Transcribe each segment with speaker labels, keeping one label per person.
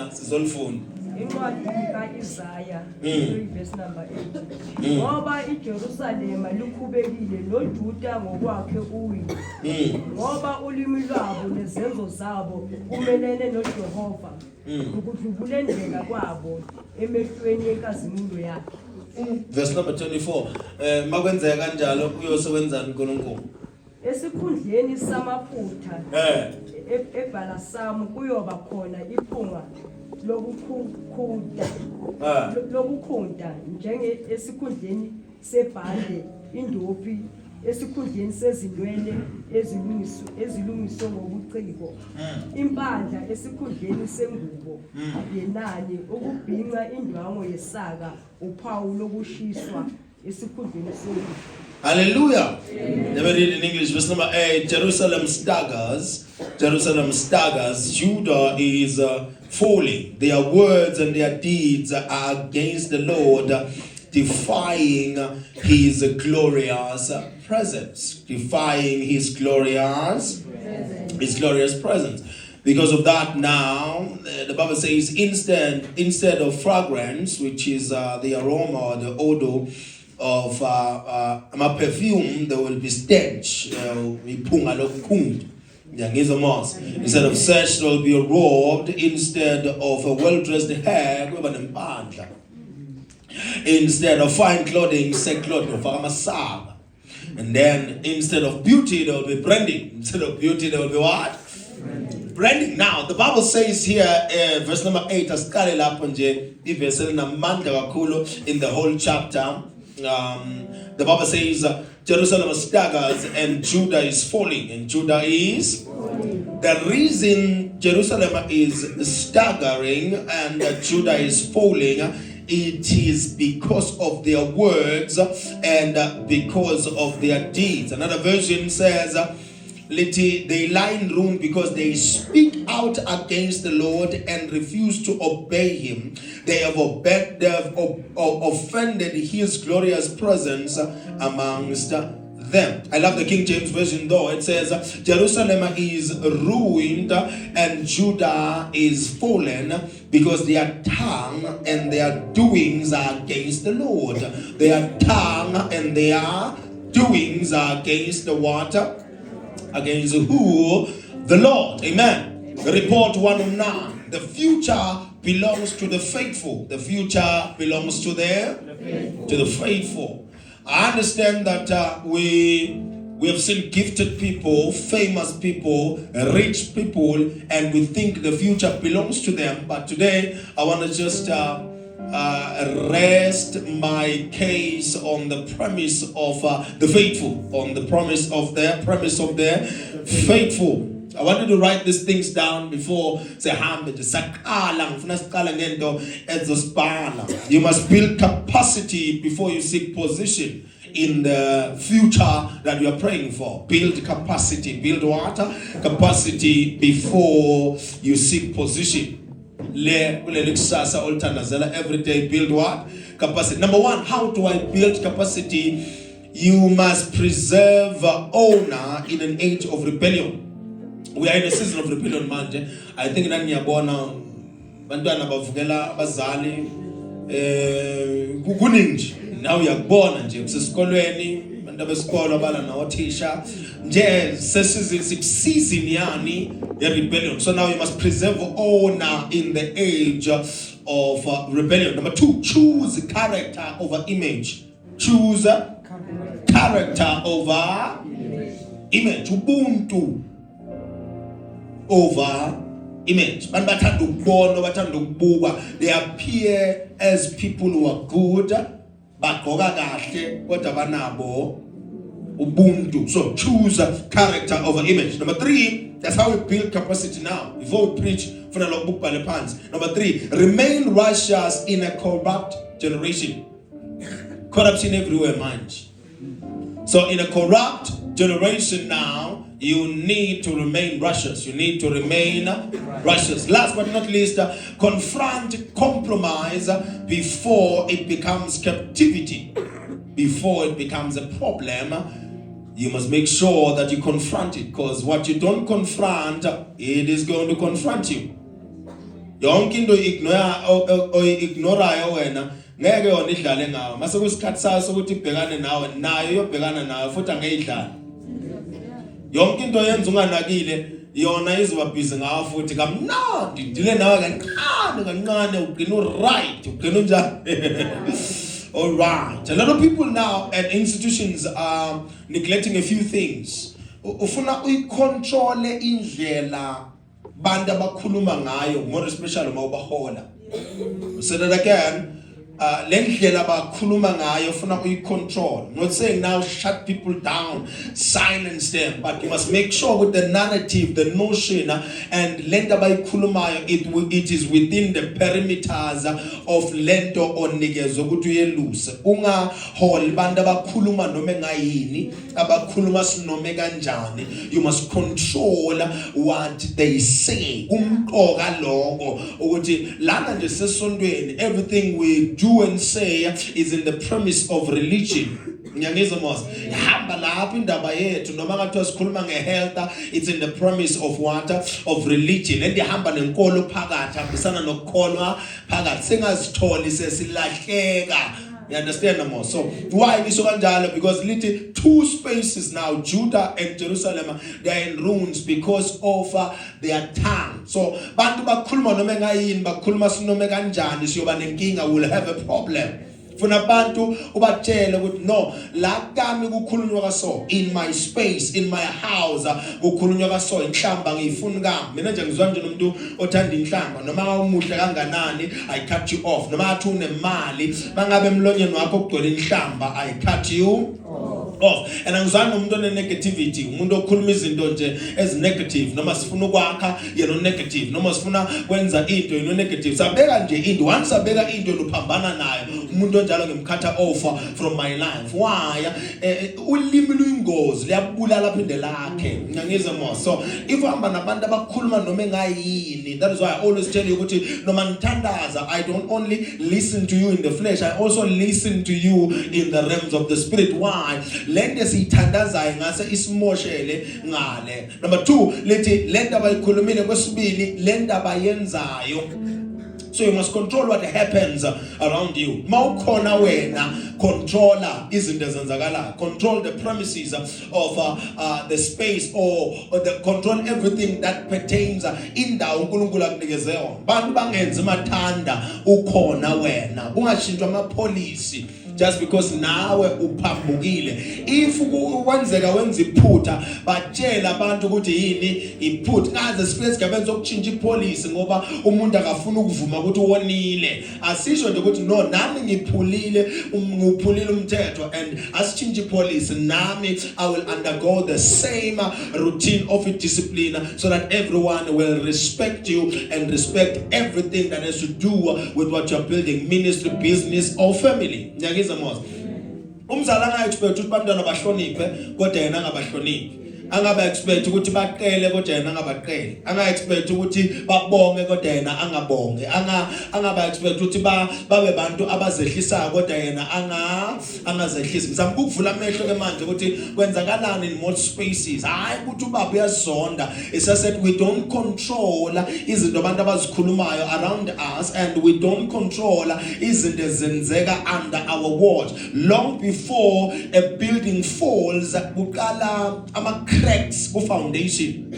Speaker 1: Khona sizolifunda.
Speaker 2: Incwadi kaIsaya 3 verse number 8. Ngoba iJerusalema likhubekile, noJuda ngokwakhe uwile. Ngoba ulimi lwabo nezenzo zabo kumelene noJehova. Ukudlubulundela kwabo emehlweni enkazimulo yakhe.
Speaker 1: Verse number 24. Makwenzeka kanjalo, uyosebenzani uNkulunkulu?
Speaker 2: Esikhundleni samafutha ebhalasamu kuyoba khona iphunga lokukhunta lokukhunta, njenge esikhundleni sebhande indophi, esikhundleni sezinwele ezilungiswe ngobuciko impandla, esikhundleni sengubo yenani ukubhinca indwangu yesaka, uphawu lokushiswa esikhundleni sengubo.
Speaker 1: Hallelujah. Let me read in English. Verse number 8. Jerusalem staggers. Jerusalem staggers. Judah is falling. Their words and their deeds are against the Lord, defying his glorious presence. Defying his glorious presence. Because of that, now the Bible says, instead of fragrance, which is the aroma or the odor of perfume, there will be stench. Iphunga lokukhunta. Ngiyangizwa mos. Instead of sash, there will be a robe. Instead of a well-dressed hair, kuyoba nempandla. Instead of fine clothing, sackcloth, ufaka amasaka. And then instead of beauty, there will be branding. Instead of beauty, there will be what? Branding. Now, the Bible says here, verse number 8, asiqale lapho nje, ivesi elinamandla kakhulu in the whole chapter. The Bible says, Jerusalem staggers and Judah is falling. And Judah is? The reason Jerusalem is staggering and Judah is falling, it is because of their words and because of their deeds. Another version says, lithi, they lie in ruin because they speak out against the Lord and refuse to obey him. They have offended his glorious presence amongst them. I love the King James Version, though. It says, Jerusalem is ruined and Judah is fallen because their tongue and their doings are against the Lord. Their tongue and their doings are against the water. Against who? The Lord. Amen. Report 109. The future belongs to the faithful. The future belongs to the faithful. I understand that we have seen gifted people, famous people, rich people, and we think the future belongs to them. But today, I want to just rest my case on the premise of the faithful, on the premise of the faithful. I wanted to write these things down before sihambe nje saqala ngifuna siqala ngento ezosibhala. You must build capacity before you seek position in the future that you are praying for. Build capacity. Build what? Capacity before you seek position. Le kuleli kusasa olithandazela every day, build what? Capacity. Number 1, how do I build capacity? You must preserve honor in an age of rebellion. We are in a season of rebellion manje. I think nani ngiyabona bantwana bavukela abazali, kuningi nje, nawe uyakubona nje kusesikolweni, abantu besikolo abala nawothisha nje, sesizini season yani ye rebellion. So now you must preserve honor in the age of rebellion. Number 2, choose character over image. Choose character over image, ubuntu over image. Bantu bathanda ukubona, bathanda ukubukwa. They appear as people who are good, bagqoka kahle, kodwa banabo ubuntu. So choose character over image. Number 3, that's how we build capacity. Now, before we preach, funa lokhu ukubhale phansi. Number 3, remain righteous in a corrupt generation. Corruption everywhere manje. So in a corrupt generation now, you need to remain righteous. You need to remain righteous. Last but not least, confront compromise before it becomes captivity. Before it becomes a problem, you must make sure that you confront it, because what you don't confront, it is going to confront you. Yonke into ignore oyignorayo wena ngeke yona idlale ngawe. Mase kusikhathi sayo sokuthi ibhekane nawe, nayo iyobhekana nawe futhi angeyidlala. Yonke into yenza unganakile, yona izoba busy ngawe futhi kamnandi, dile nawe kancane kancane, ugcina uright, ugcina unjani. All right, a lot of people now and institutions are neglecting a few things. Ufuna uyicontrole indlela bantu abakhuluma ngayo, more especially uma ubahola. Say that again. Le ndlela bakhuluma ngayo ufuna uyicontrol. Not saying now shut people down, silence them, but you must make sure with the narrative, the notion and lento abayikhulumayo, it is within the perimeters of lento onikezwe ukuthi uyeluse. Ungaholi bantu abakhuluma noma engayini, abakhuluma sinome kanjani. You must control what they say. Kumqoka lokho ukuthi lana nje sesontweni, everything we do and say is in the premise of religion. Ngiyangizwa mos? Hamba lapho indaba yethu, noma ngathiwa sikhuluma ngehealth, it's in the premise of what? Of religion. And ihamba nenkolo phakathi, hambisana nokukholwa phakathi, singazitholi sesilahleka. You understand mo? So why ngisho kanjalo? Because lithi two spaces now, Judah and Jerusalem, they are in ruins because of their tongue. So bantu bakhuluma noma engayini, bakhuluma sinome kanjani, siyoba nenkinga, will have a problem. Funa abantu ubatshele ukuthi no, la kami kukhulunywa kaso, in my space, in my house kukhulunywa kaso. Inhlamba ngiyifuni kami mina nje. Ngizwa nje nomuntu othanda inhlamba, noma umuhle kanganani, I cut you off. Noma athi unemali, mangabe emlonyeni wakho kugcwele inhlamba, I cut you off. And angizwani nomuntu one negativity, umuntu okhuluma izinto nje ezi negative. Noma sifuna ukwakha, yena negative, noma sifuna kwenza into, yena negative. Sabeka nje into, once sabeka into uphambana nayo, umuntu onjalo ngimcutha off from my life. Why? Ulimi luyingozi, liyabulala phinde lakhe. Ngiyangizwa mo? So if uhamba nabantu abakhuluma noma engayini, that is why I always tell you ukuthi noma ngithandaza, I don't only listen to you in the flesh, I also listen to you in the realms of the spirit. Why? Lento esiyithandazayo ngase isimoshele ngale. Number 2, lithi lento abayikhulumile. Kwesibili, lento abayenzayo. So you must control what happens around you. Mawukhona wena, controla izinto ezenzakalayo. Control the premises of the space or the control everything that pertains indawo uNkulunkulu akunikeze yona. Bantu bangenzi mathanda ukhona wena. Kungashintshwa ama policy just because nawe uphambukile. If kwenzeka wenza iphutha, batshela abantu ukuthi yini iphutha. Ngaze sifike esigabeni sokutshintsha ipolicy ngoba umuntu akafuna ukuvuma ukuthi wonile. Asisho nje ukuthi no, nami ngiphulile, ngiphulile umthetho and asitshintshe ipolicy, nami I will undergo the same routine of discipline so that everyone will respect you and respect everything that has to do with what you're building, ministry, business or family. Ngiyangizwa mos? Umzali anga expect ukuthi abantwana bahloniphe kodwa yena angabahloniphi. Angaba expect ukuthi baqele kodwa yena angabaqeli. Anga expect ukuthi babonge kodwa yena angabonge. Angaba expect ukuthi babe bantu abazehlisayo kodwa yena angazehlisi. Ngizama ukuvula amehlo ke manje ukuthi kwenzakalani in most spaces. Hayi ukuthi ubaba uyazonda, it's just that we don't control izinto abantu abazikhulumayo around us and we don't control izinto ezenzeka under our watch. Long before a building falls, kuqala ama cracks ku foundation.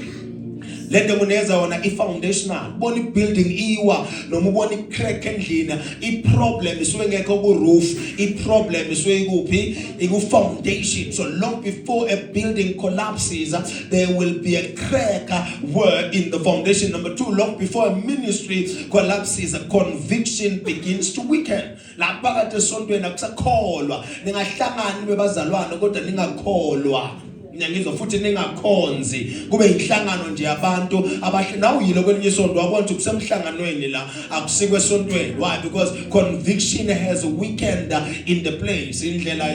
Speaker 1: Lento nguneza wona i-foundational. Ubona i-building iwa noma ubona i-crack endlini, i-problem isuke ngekho ku-roof, i-problem isuke ikuphi? Iku-foundation. So long before a building collapses, there will be a crack where in the foundation. Number two, long before a ministry collapses, a conviction begins to weaken. Lapha kade esontweni akusakholwa, ningahlangani bebazalwane kodwa ningakholwa. Ngiyangizwa? Futhi ningakhonzi, kube inhlangano nje yabantu abahle. Nawuyile kwelinye isonto, wabona ukuthi kusemhlanganweni la, akusikwe esontweni. Why? Because conviction has weakened in the place. Indlela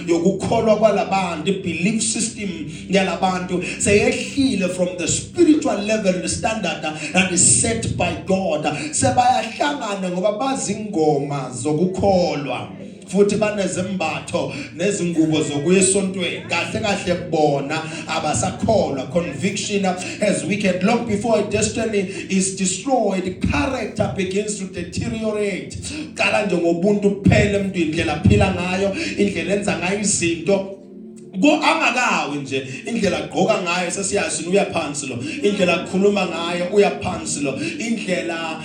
Speaker 1: yokukholwa kwalabantu, belief system yalabantu seyehlile from the spiritual level, the standard that is set by God. Sebayahlangana ngoba bazi ingoma zokukholwa. Futhi banezembatho nezingubo zokuya esontweni. Kahle kahle bona abasakholwa. Conviction has weakened. Long before a destiny is destroyed, character begins to deteriorate. Qala nje ngobuntu kuphela emntwini, indlela aphila ngayo, indlela enza ngayo izinto. Ko angakawi nje, indlela agqoka ngayo sesiyazi uya phansi lo, indlela akhuluma ngayo uya phansi lo, indlela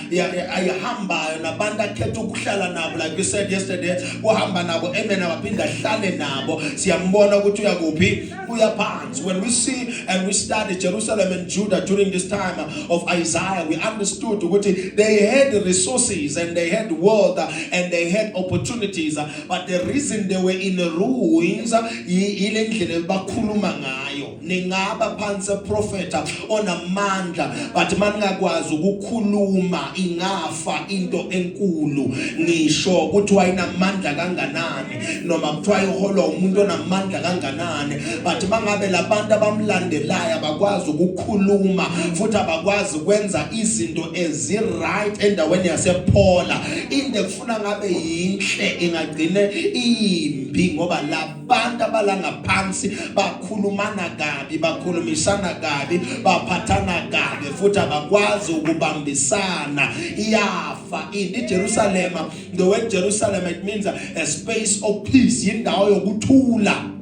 Speaker 1: ayihambayo nabantu akhetha ukuhlala nabo, like we said yesterday, uhamba nabo amen, abaphinda ahlale nabo, siyambona ukuthi uya kuphi, uya phansi. When we see and we study Jerusalem and Judah during this time of Isaiah, we understood ukuthi they had resources and they had wealth and they had opportunities, but the reason they were in ruins, ile ndlela bakhuluma ngayo. Ningaba phansi prophet onamandla, but maningakwazi ukukhuluma, ingafa into enkulu. Ngisho kuthiwa inamandla kanganani noma kuthiwa iholwa umuntu onamandla kanganani, but mangabe labantu abamlandelayo abakwazi ukukhuluma futhi abakwazi ukwenza izinto ezi right endaweni yasePhola, into ekufuna ngabe yinhle ingagcine iyimbi, ngoba labantu abala ngaphansi bakhulumana kabi, bakhulumisana kabi, baphathana kabi futhi abakwazi ukubambisana, iyafa into. iJerusalema, the word Jerusalem, it means a space of peace, indawo yokuthula.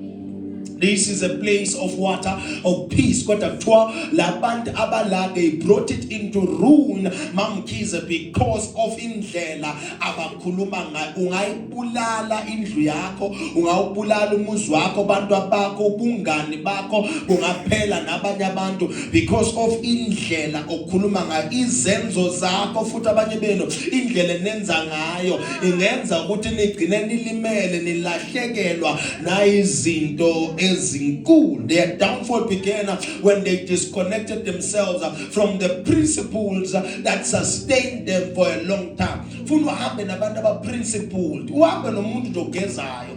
Speaker 1: This is a place of water, of peace. Kodwa kuthiwa labantu abala, they brought it into ruin, Mamkhize, because of indlela abakhuluma ngayo. Ungayibulala indlu yakho, ungawubulala umuzi wakho, abantu abakho, ubungani bakho bungaphela nabanye abantu because of indlela okhuluma ngayo, izenzo zakho. Futhi abanye benu, indlela enenza ngayo ingenza ukuthi nigcine nilimele, nilahlekelwa nayizinto ezinkulu. Their downfall began when they disconnected themselves from the principles that sustained them for a long time. Funa uhambe nabantu aba-principled, uhambe nomuntu nje ogezayo.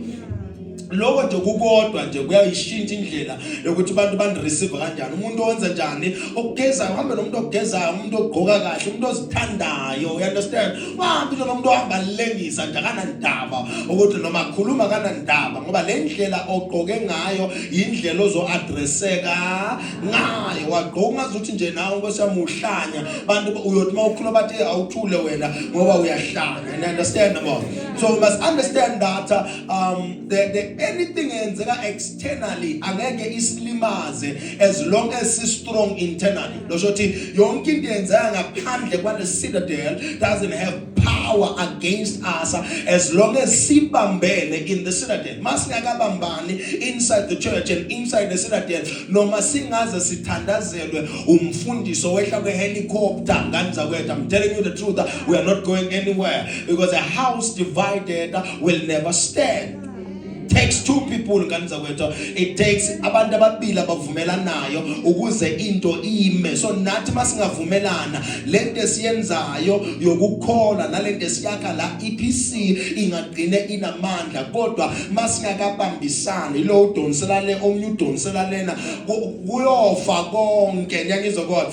Speaker 1: Lokho nje kukodwa nje kuyayishintsha indlela yokuthi abantu bani-receive kanjani. Umuntu owenza njani, okugezayo, uhambe nomuntu ogezayo, umuntu ogqoka kahle, umuntu ozithandayo, you understand? Uhambe nje nomuntu ohamba alengisa nje, akanandaba ukuthi noma akhuluma kanandaba, ngoba le ndlela ogqoke ngayo indlela ozo-addresseka ngayo. Wagqoka ungazuthi nje nawe, nkosi yami, uhlanya, bantu uyothi uma ukhuluma bathi awuthule wena ngoba uyahlanya. You understand mo? So we must understand that the anything eyenzeka externally angeke isilimaze as long as si strong internally. Losho ukuthi yonke into eyenzeka ngaphandle kwale citadel doesn't have power against us as long as sibambene in the citadel. Masingakabambani inside the church and inside the citadel, noma singaze sithandazelwe umfundiso wehla kwe-helicopter, ngani zakwethu, I'm telling you the truth, we are not going anywhere, because a house divided will never stand. Takes two people, ngani zakwethu. It takes abantu ababili abavumelanayo ukuze into ime. So nathi masingavumelana, lento esiyenzayo yokukholwa nalento esiyakha la EPC ingagcine inamandla. Kodwa masingakabambisani, ilo udonsela le, omunye udonsela lena, kuyofa konke. Ngiyangizwa? Kodwa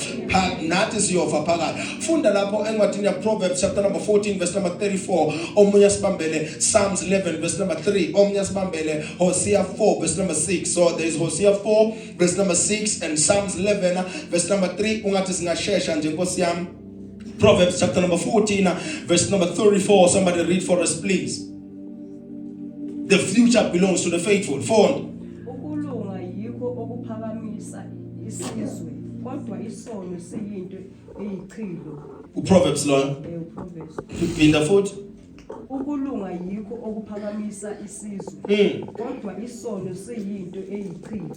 Speaker 1: nathi siyofa phakathi. Funda lapho encwadini ya Proverbs chapter number 14 verse number 34. Omunye asibambele Psalms 11 verse number 3. Omunye asibambele Hosea 4 verse number 6. So there is Hosea 4 verse number 6 and Psalms 11 verse number 3. Ungathi singashesha nje, nkosi yami. Proverbs chapter number 14 verse number 34. Somebody read for us, please. The future belongs to the faithful. Funda.
Speaker 2: Ukulunga yikho okuphakamisa isizwe, kodwa isono siyinto eyichilo.
Speaker 1: uProverbs lo.
Speaker 2: UProverbs.
Speaker 1: Phinda futhi.
Speaker 2: Ukulunga yikho okuphakamisa isizwe, kodwa isono siyinto eyichilo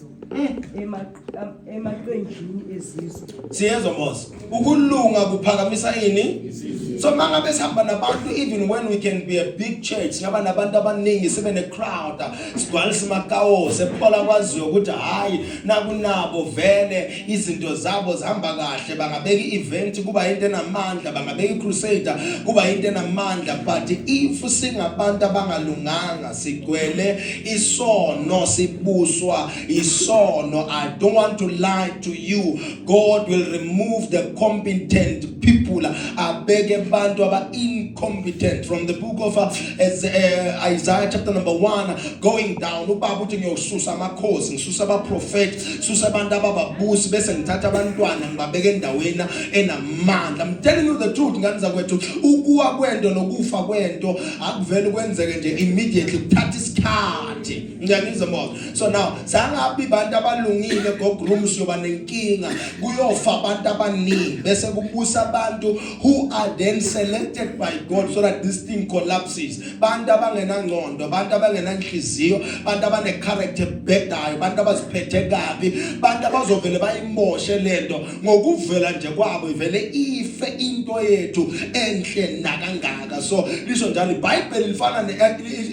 Speaker 2: emaqenjini ezizwe.
Speaker 1: Siyezwa mos, ukulunga kuphakamisa ini? So mangabe sihamba nabantu, even when we can be a big church, singaba nabantu abaningi, sibe ne crowd, sigcwalise imakawo sephola, kwaziyo ukuthi hayi, nakunabo vele izinto zabo zihamba kahle, bangabeka i-event kuba into enamandla, bangabeka i-crusade kuba into enamandla, but if If singabantu abangalunganga, sigcwele isono, sibuswa isono, I don't want to lie to you, God will remove the competent people, abeke abantu aba incompetent. From the book of Isaiah chapter number 1 going down, ubaba uthi ngiyosusa amakhosi, ngisusa abaprofeti, susa abantu abababusi, bese ngithatha abantwana ngibabeke endaweni enamandla. I'm telling you the truth, ngane zakwethu, ukuwa kwento nokufa kwento akuvele kwenzeke nje immediately, kuthatha isikhathi. Ngiyangizwa mo? So now sangabi abantu abalungile gogroom, siyoba nenkinga, kuyofa abantu abaningi, bese kubusa abantu who are then selected by God so that this thing collapses. Bantu abangenangqondo, abantu abangenanhliziyo, abantu abane character ebhedayo, abantu abaziphethe kabi, abantu abazovele bayimoshe lento ngokuvela nje kwabo, ivele ife into yethu enhle nakangaka. So lisho njalo iBhayibheli, lifana ne,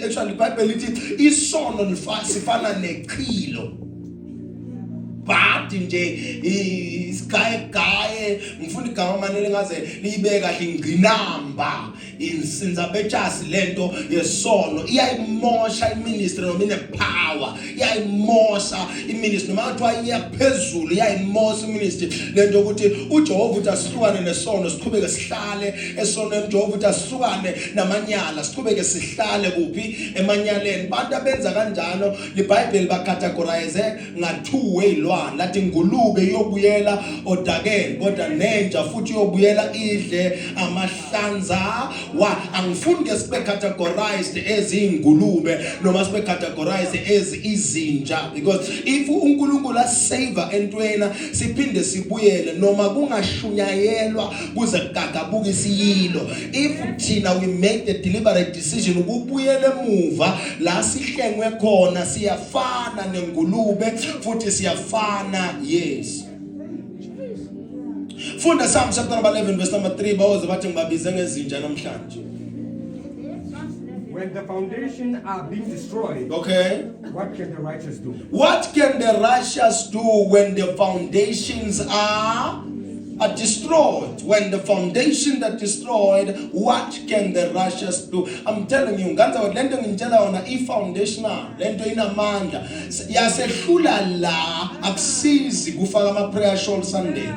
Speaker 1: actually iBhayibheli lithi isono sifana nechilo bhadi nje, isigaye gaye. Ngifuna igama manele ngaze liyibe kahle, ingqinamba, insinza betshasi. Lento yesono iyayimosha iministry, noma ine power iyayimosha iministry, noma kuthiwa iyaphezulu, iyayimosha iministry. Lento ukuthi uJehova uthi asihlukane nesono, siqhubeke sihlale esonweni. uJehova uthi asihlukane namanyala, siqhubeke sihlale kuphi? Emanyaleni. Bantu abenza kanjalo, liBhayibheli bacategorize nga-two way lwane, lathi ingulube iyobuyela odakeni, kodwa nenja futhi iyobuyela idle amahlanza wa. Angifuni ke sibe categorized ezingulube noma sibe categorized as izinja, because if uNkulunkulu asave entwena, siphinde sibuyele, noma kungashunyayelwa kuze kugagabuka isiyilo, if thina we make the deliberate decision ukubuyela emuva la sihlengwe khona, siyafana nengulube futhi siyafana. Yes, funda Psalm chapter number 11 verse number 3, bawoze bathi ngibabize ngezinja namhlanje.
Speaker 3: When the foundation are being destroyed, what can the righteous do?
Speaker 1: What can the righteous do when the foundations are destroyed? When the foundation are destroyed, what can the righteous do? I'm telling you, nganza ukuthi lento ngintshela yona i-foundational, lento inamandla. Yasehlula la, akusizi kufaka ama prayer shawl Sunday.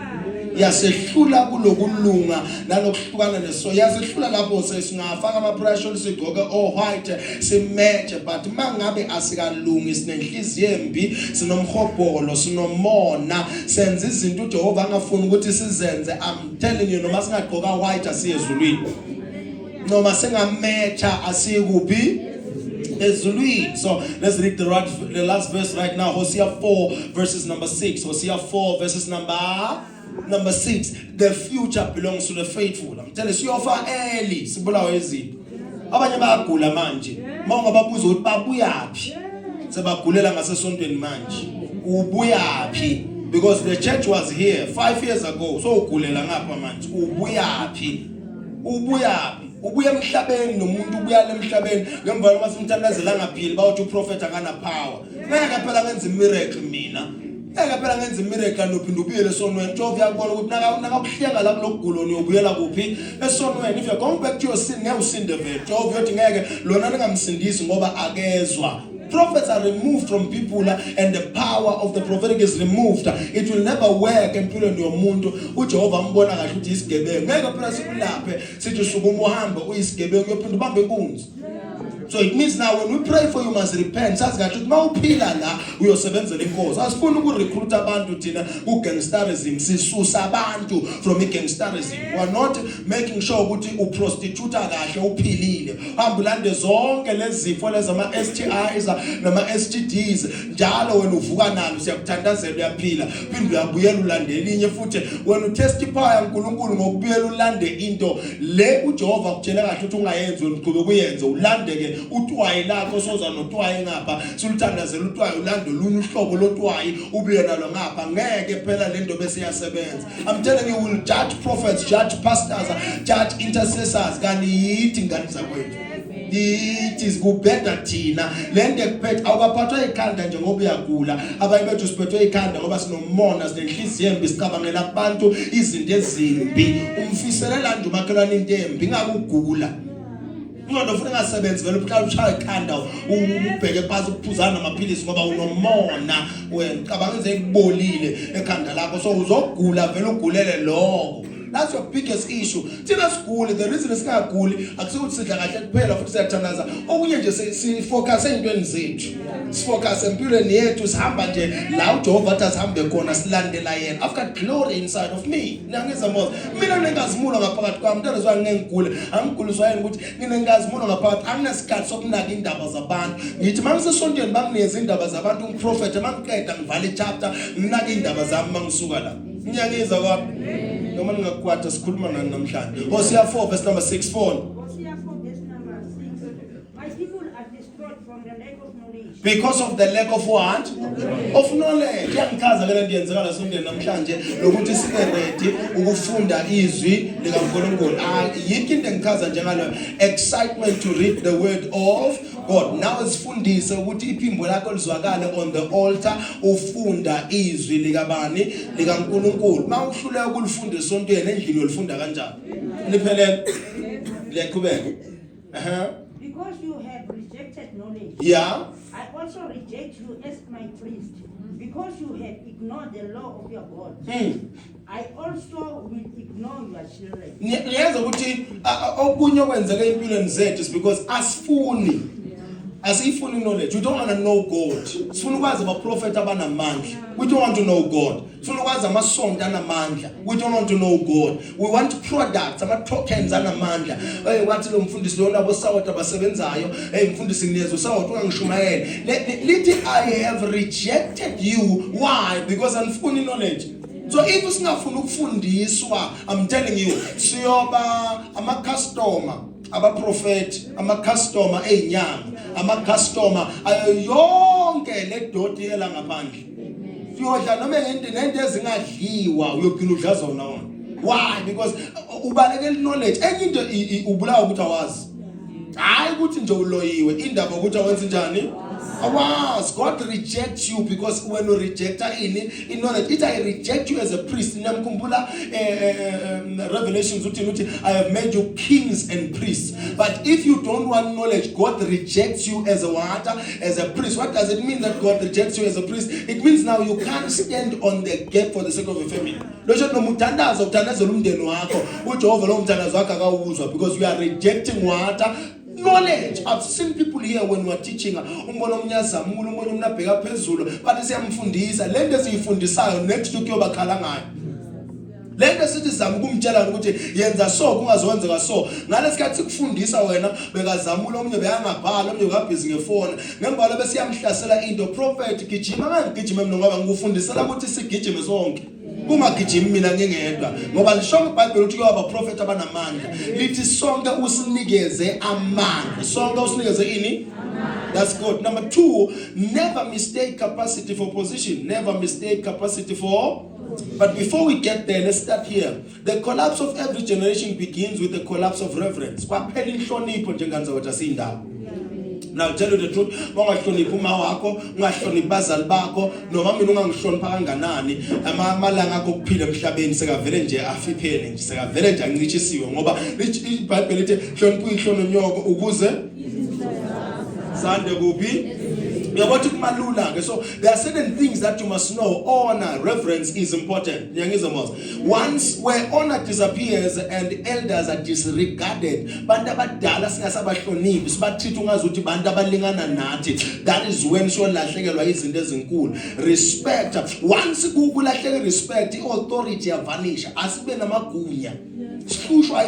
Speaker 1: Yasehlula kulokulunga nalokuhlukana neso. Yasehlula lapho sesingafaka ama prayer shawl, sigqoke all white, simatch, but mangabe asikalungi, sinenhliziyo embi, sinomhobholo, sinomona, senza izinto uJehova angafuni ukuthi sizenze, I'm telling you, noma singagqoka white asiye ezulwini, noma singamatcha asikuphi ezulwini. So let's read the last verse right now, Hosea 4 verses number 6. Hosea 4 verses number 6. The future belongs to the faithful. I'm telling you, siyofa early, sibulawa izinto. Abanye bayagula manje, mawungababuza ukuthi babuyaphi, sebagulela ngasesontweni manje. Ubuyaphi? Because the church was here 5 years ago, so ugulela ngapha manje, ubuyaphi? Ubuyaphi? Ubuya emhlabeni nomuntu, ubuya emhlabeni ngemva kokuba simthandazela angaphili, bawuthi uprofet akana power. Ngeke phela ngenza imiracle mina, ngeke phela ngenza imiracle, nophinda ubuyele esonweni. Jehova uyakubona ukuthi nakakuhlenga la kulokugulo, uyobuyela kuphi? Esonweni. If you're going back to your sin, ngeke usinde vele. Jehova uyothi ngeke lona ningamsindisi ngoba akezwa. Prophets are removed from people and the power of the prophetic is removed. It will never work empilweni yomuntu. UJehova ambona kahle ukuthi isigebengu. Ngeke phela sikulaphe sithi sukuma uhambe, uyisigebengu, uyophinda ubambe inkunzi. So it means now when we pray for you, must repent. Sazi kahle ukuthi mawuphila la uyosebenzela inkosi. Asifuni ukurecruit abantu thina ku gangsterism, sisusa abantu from i gangsterism. We are not making sure ukuthi uprostitute kahle uphilile. Hamba ulande zonke lezi zifo lezi, ama STIs nama STDs, njalo wena uvuka nalo, siyakuthandazela, uyaphila, phinde uyabuyela ulande elinye futhi. Wena utestify uNkulunkulu ngokubuyela ulande into le uJehova akutshela kahle ukuthi ungayenzi, wena uqhubeka uyenze, ulande ke utwayi lakho, soza notwayi ngapha, siluthandazela utwayi, ulande olunye uhlobo lotwayi, ubuye nalo ngapha. Ngeke phela lento bese iyasebenza. I'm telling you, will judge prophets, judge pastors, judge intercessors, kanti yithi ngane zakwethu, yithi kubheda thina lento ekuphethe. Awukaphathwa ikhanda nje ngoba uyagula. Abanye bethu siphethwe ikhanda ngoba sinomona, sinenhliziyo embi, sicabangela kubantu izinto ezimbi. Umfiselela nje umakhelwane into embi, ingakugula. Ingqondo ufuna ingasebenzi vele, uhlala ushaya ikhanda, ubheke phansi, ukuphuzana namaphilisi ngoba unomona wena. Cabanga nje ekubolile ekhanda lakho, so uzogula vele, ugulele lokho. That's your biggest issue. Thina siguli, the reason singaguli akusikuthi sidla kahle kuphela, futhi siyathandaza. Okunye nje sifocus ey'ntweni zethu, sifocus empilweni yethu, sihamba nje la uJehova athi asihambe khona, silandela yena. I've got glory inside of me. Niyangizwa mos? Mina nenkazimulo ngaphakathi kwami. Into ezwa ngeke ngigule, angiguliswa yini ukuthi nginenkazimulo ngaphakathi. Anginasikhathi sokunaka indaba zabantu. Ngithi mangisesontweni banginikeza indaba zabantu, ngiprofethe, mangiqeda ngivala ichapter, nginake indaba zami mangisuka la. Ngiyangizwa kwami noma ningakwata? Sikhuluma nani namhlanje? Hosea 4 verse number 6, 4.
Speaker 4: Hosea 4, verse number 6. My people are destroyed from the lack of knowledge.
Speaker 1: Because of the lack of what? Of knowledge. Iyangichaza ke lento yenzeka lasontweni namhlanje, lokuthi sibe ready ukufunda izwi likaNkulunkulu. Ah, yikho into engichaza njengalo excitement to read the word of God. Now sifundise ukuthi iphimbo lakho lizwakale on the altar ufunda izwi likabani? LikaNkulunkulu. Mawuhluleka ukulifunda esontweni, endlini uyolifunda kanjani? Liphelele, liyaqhubeka.
Speaker 4: Because you have rejected knowledge, I also reject you as my priest. Because you have ignored the law of your God, I also will ignore your children.
Speaker 1: Niyazi ukuthi okunye okwenzeka empilweni zethu is because asifuni, asiyifuni knowledge. We don't want to know God. Sifuna ukwazi abaprofeti abanamandla. We don't want to know God. Sifuna ukwazi amasonto anamandla. We don't want to know God. We want products, ama tokens anamandla. Hey, wathi lo mfundisi lona bosawoti abasebenzayo. Hey mfundisi, ngiyezwa usawoti, ungangishumayela. Lithi I have rejected you. Why? Because anifuni knowledge. So if singafuni ukufundiswa, I'm telling you, siyoba ama customer abaprofeti, ama customer ezinyanga, ama customer ayo yonke le doti ela ngaphandle. Siyodla noma ngento nento ezingadliwa, uyogcina udla zona wona. Why? Because ubalekela knowledge. Enye into ubulawa ukuthi awazi, hayi ukuthi nje uloyiwe, indaba ukuthi awenza njani, awazi. God rejects you because when you rejecta ini? I-knowledge. Ithi I reject you as a priest. Niyamkhumbula Revelations uthi I have made you kings and priests. But if you don't want knowledge, God rejects you as a what? As a priest. What does it mean that God rejects you as a priest? It means now you can't stand on the gap for the sake of your family. Losho noma uthandaza, uthandazela umndeni wakho, uJehova lo mthandazo wakho akawuzwa because you are rejecting what? Knowledge. I've seen people here when we are teaching, umbona omunye azamula, umbona umuntu abheka phezulu, but siyamfundisa lento esiyifundisayo, next week uyobakhala ngayo lento. Sithi sizama ukumtshela ukuthi yenza so, kungazokwenzeka so. Ngalesikhathi sikufundisa wena bekazamula, omunye bekangabhala, omunye bekabhizi ngefoni. Ngemva bese siyamhlasela into, prophet gijima. Ngangigijima mina ngoba ngikufundisela ukuthi sigijime sonke, kungagijimi mina ngingedwa, ngoba lisho iBhayibheli ukuthi kuyoba abaprofeti abanamandla. Lithi sonke usinikeze amandla, sonke usinikeze ini? That's good. Number 2, never mistake capacity for position. Never mistake capacity for. But before we get there, let's start here. The collapse of every generation begins with the collapse of reverence. Kwaphela inhlonipho njengane zakwethu, asiyindawo. Now tell you the truth, ungahloniphi uma wakho, ungahloniphi bazali bakho, noma mina ungangihlonipha kanganani, amalanga akho okuphila emhlabeni sekavele nje afiphele nje, sekavele nje ancishisiwe, ngoba iBhayibheli lithi hlonipha uyihlo nonyoko ukuze zande kuphi? Uyabona kumalula ke. So there are certain things that you must know. Honor, reverence is important. Ngiyangizwa mos? Once where honor disappears and elders are disregarded, bantu abadala singasabahloniphi, sibatreat ungazi ukuthi bantu abalingana nathi, that is when siyolahlekelwa izinto ezinkulu. Respect, once kulahleka respect, i-authority yavanisha, asibe namagunya. Sihlushwa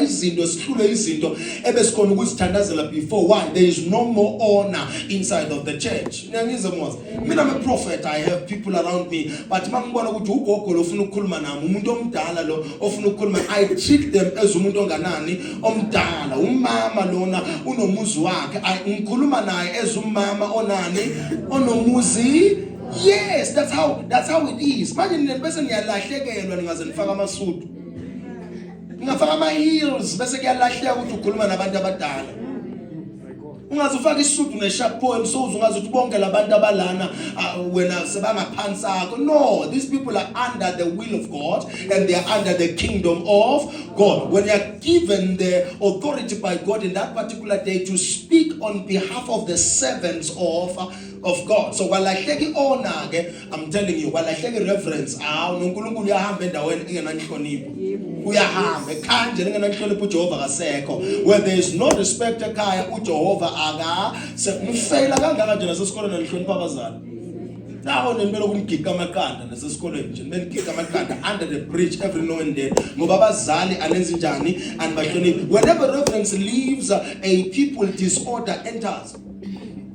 Speaker 1: izinto, sihlule izinto ebesikhona ukuzithandazela before. Why? There is no more honor inside of the church. Ngiyangizwa mos? Mina I'm a prophet, I have people around me, but mangibona ukuthi ugogo lo ufuna ukukhuluma nami, umuntu omdala lo ofuna ukukhuluma, I treat them as umuntu onganani? Omdala. Umama lona unomuzi wakhe, ngikhuluma naye as umama onani? Onomuzi. Yes, that's how it is. Manje nina bese niyalahlekelwa, ningaze nifaka amasudu, ngingafaka ama-heels, bese kuyalahleka ukuthi ukhuluma nabantu abadala. Ungaze ufake isudu nesharp point so ungaze uthi bonke labantu abalana wena sebangaphansi akho. No, these people are under the will of God and they are under the kingdom of God. When you are given the authority by God in that particular day to speak on behalf of the servants of God. So kwalahleka i-honor ke, I'm telling you, kwalahleka i-reverence. Awu, noNkulunkulu uyahamba endaweni engenanhlonipho. Uyahamba ekhaya nje engenanhlonipho, uJehova kasekho. Where there is no respect ekhaya, uJehova aka sekufeyila kangaka nje nasesikoleni anihlonipha abazali. Naho nempela kumgiqa amaqanda nasesikolweni nje, benigiqa amaqanda under the bridge every now and then ngoba abazali anenzi njani, anibahloniphi. Whenever reverence leaves a people, disorder enters.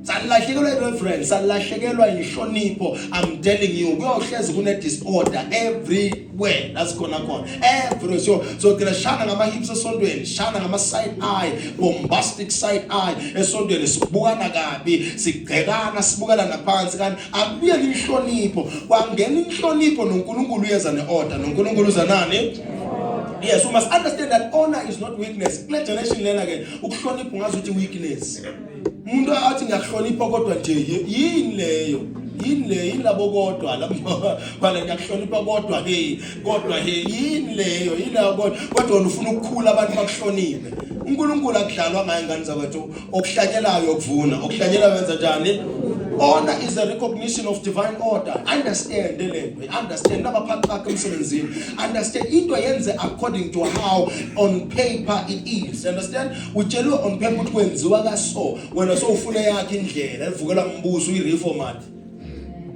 Speaker 1: Salahlekelwa i-reverence, salahlekelwa inhlonipho. I'm telling you, kuyohlezi kune-disorder everywhere la sikhona khona, everywhere. So gcina shana ngama-hips esontweni, shana ngama-side eye, bombastic side eye esontweni, sibukana kabi, sigcekana, sibukelana phansi, kanti akubuyela inhlonipho. Kwangena inhlonipho, noNkulunkulu uyeza ne-order, noNkulunkulu uza nani. Yes, we must understand that honor is not weakness. Kule generation lena ke, ukuhlonipha ungazi ukuthi weakness. Umuntu athi ngiyakuhlonipha kodwa nje, yini leyo? Yini le? Yini labo kodwa? Lapho bala ngiyakuhlonipha kodwa hey, kodwa hey, yini leyo? Yini leyo kodwa? Kodwa wena ufuna ukukhula abantu bakuhloniphe. uNkulunkulu akudlalwa ngaye, ngane zakwethu. Okuhlanyelayo ukuvuna, okuhlanyelayo wenza njani? Honor is a recognition of divine order. Understand le nto. Understand nabaphathi bakho emsebenzini. Understand into yenze according to how on paper it is. Understand? Utshelwe on paper ukuthi kwenziwa kaso. Wena so ufuna yakhe indlela evukela mbuso, uyi-reformat.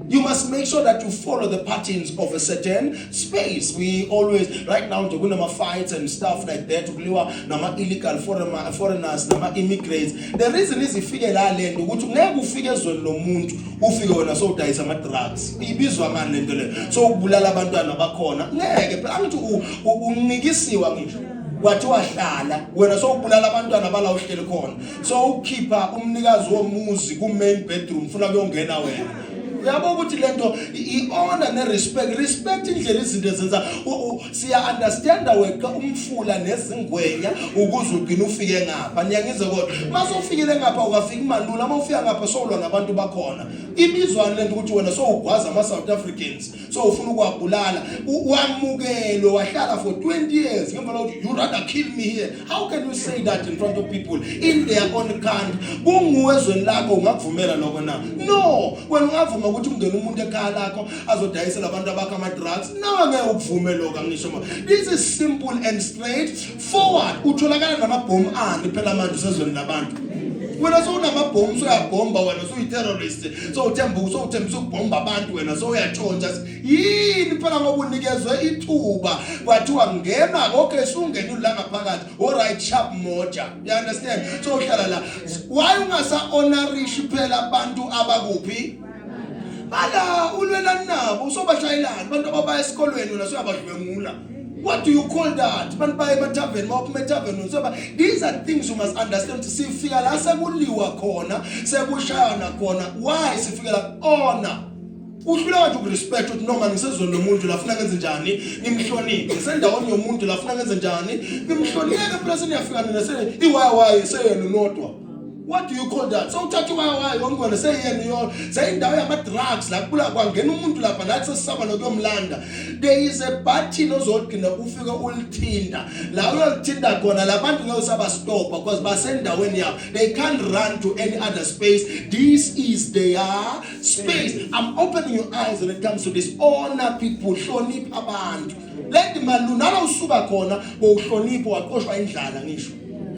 Speaker 1: You must make sure that you follow the patterns of a certain space. We always, right now, kunama fights and stuff like that. Kuliwa nama illegal foreigners, nama immigrants. The reason is ifike la lento ukuthi ngeke ufike ezweni lomuntu ufike wena sowudayisa ama drugs. Ibizwa ngani lento le? So ukubulala abantwana bakhona. Ngeke phela, angithi unikisiwa ngisho. Wathi wahlala wena sowubulala abantwana bala uhleli khona. So ukhipha umnikazi womuzi ku main bedroom, funa kuyongena wena. Uyabo ukuthi lento i-honor ne-respect, respect indlela izinto ezenza. Siya understanda weqa umfula nezingwenya ukuze ugcine ufike ngapha, niyangize, kodwa mase ufikile ngapha ukafika imalula. Uma ufika ngapha sowulwa nabantu bakhona. Ibizwani lento ukuthi wena sowugwaza ama-South Africans, so ufuna ukuwabulala? Wamukelwe wahlala for 20 years, ngemva lokuthi you rather kill me here. How can you say that in front of people in their own country? Kunguwe ezweni lakho, ungakuvumela lokho na? No, wena ungavuma ukuthi ungene umuntu ekhaya lakho azodayisela abantu abakho ama-drugs? No, angeke ukuvume lokho, angisho ma. This is simple and straight forward. Utholakala namabhomu ani phela manje usezweni labantu? Wena sowunamabhomu, soyabhomba wena, soyi-terrorist, sowuthemba, sowuthembisa ukubhomba abantu, wena sowuyatshontsha. Yini phela? Ngoba unikezwe ithuba, kwathiwa ngena. Okay, sungenile la ngaphakathi, alright, sharp moja, you understand? So uhlala la, why ungasa-honorishi phela abantu abakuphi bala ulwelani nabo? Usobashayelani abantu ababaya esikolweni, wena soyabadlwengula. What do you call that? Abantu baye emathaveni, mawuphuma ethaveni usoba. These are things you must understand ukuthi sifika la sekuliwa khona, sekushayana khona. Why sifike la? Honor. Uhluleka nje ukurespect ukuthi noma ngisezweni lomuntu la, funa ngenze njani? Ngimhloniphe. Ngisendaweni yomuntu la, funa ngenze njani? Ngimhloniphe. Phela seniyafika nina sele iwayawayi seyenu nodwa. What do you call that? So uthatha iwayawayi yonke wena seyenu yona. Seyindawo yama-drugs la kubula kwangena umuntu lapha, nathi sesisaba nokuyomlanda. There is a button ozogcina ufike ulithinda. La uyolithinda khona labantu ngeke usabastopha because basendaweni yabo. They can't run to any other space. This is their space. I'm opening your eyes when it comes to this. Honor people, hlonipha abantu. Lento maluna la usuka khona bowuhlonipha, waqoshwa indlala ngisho.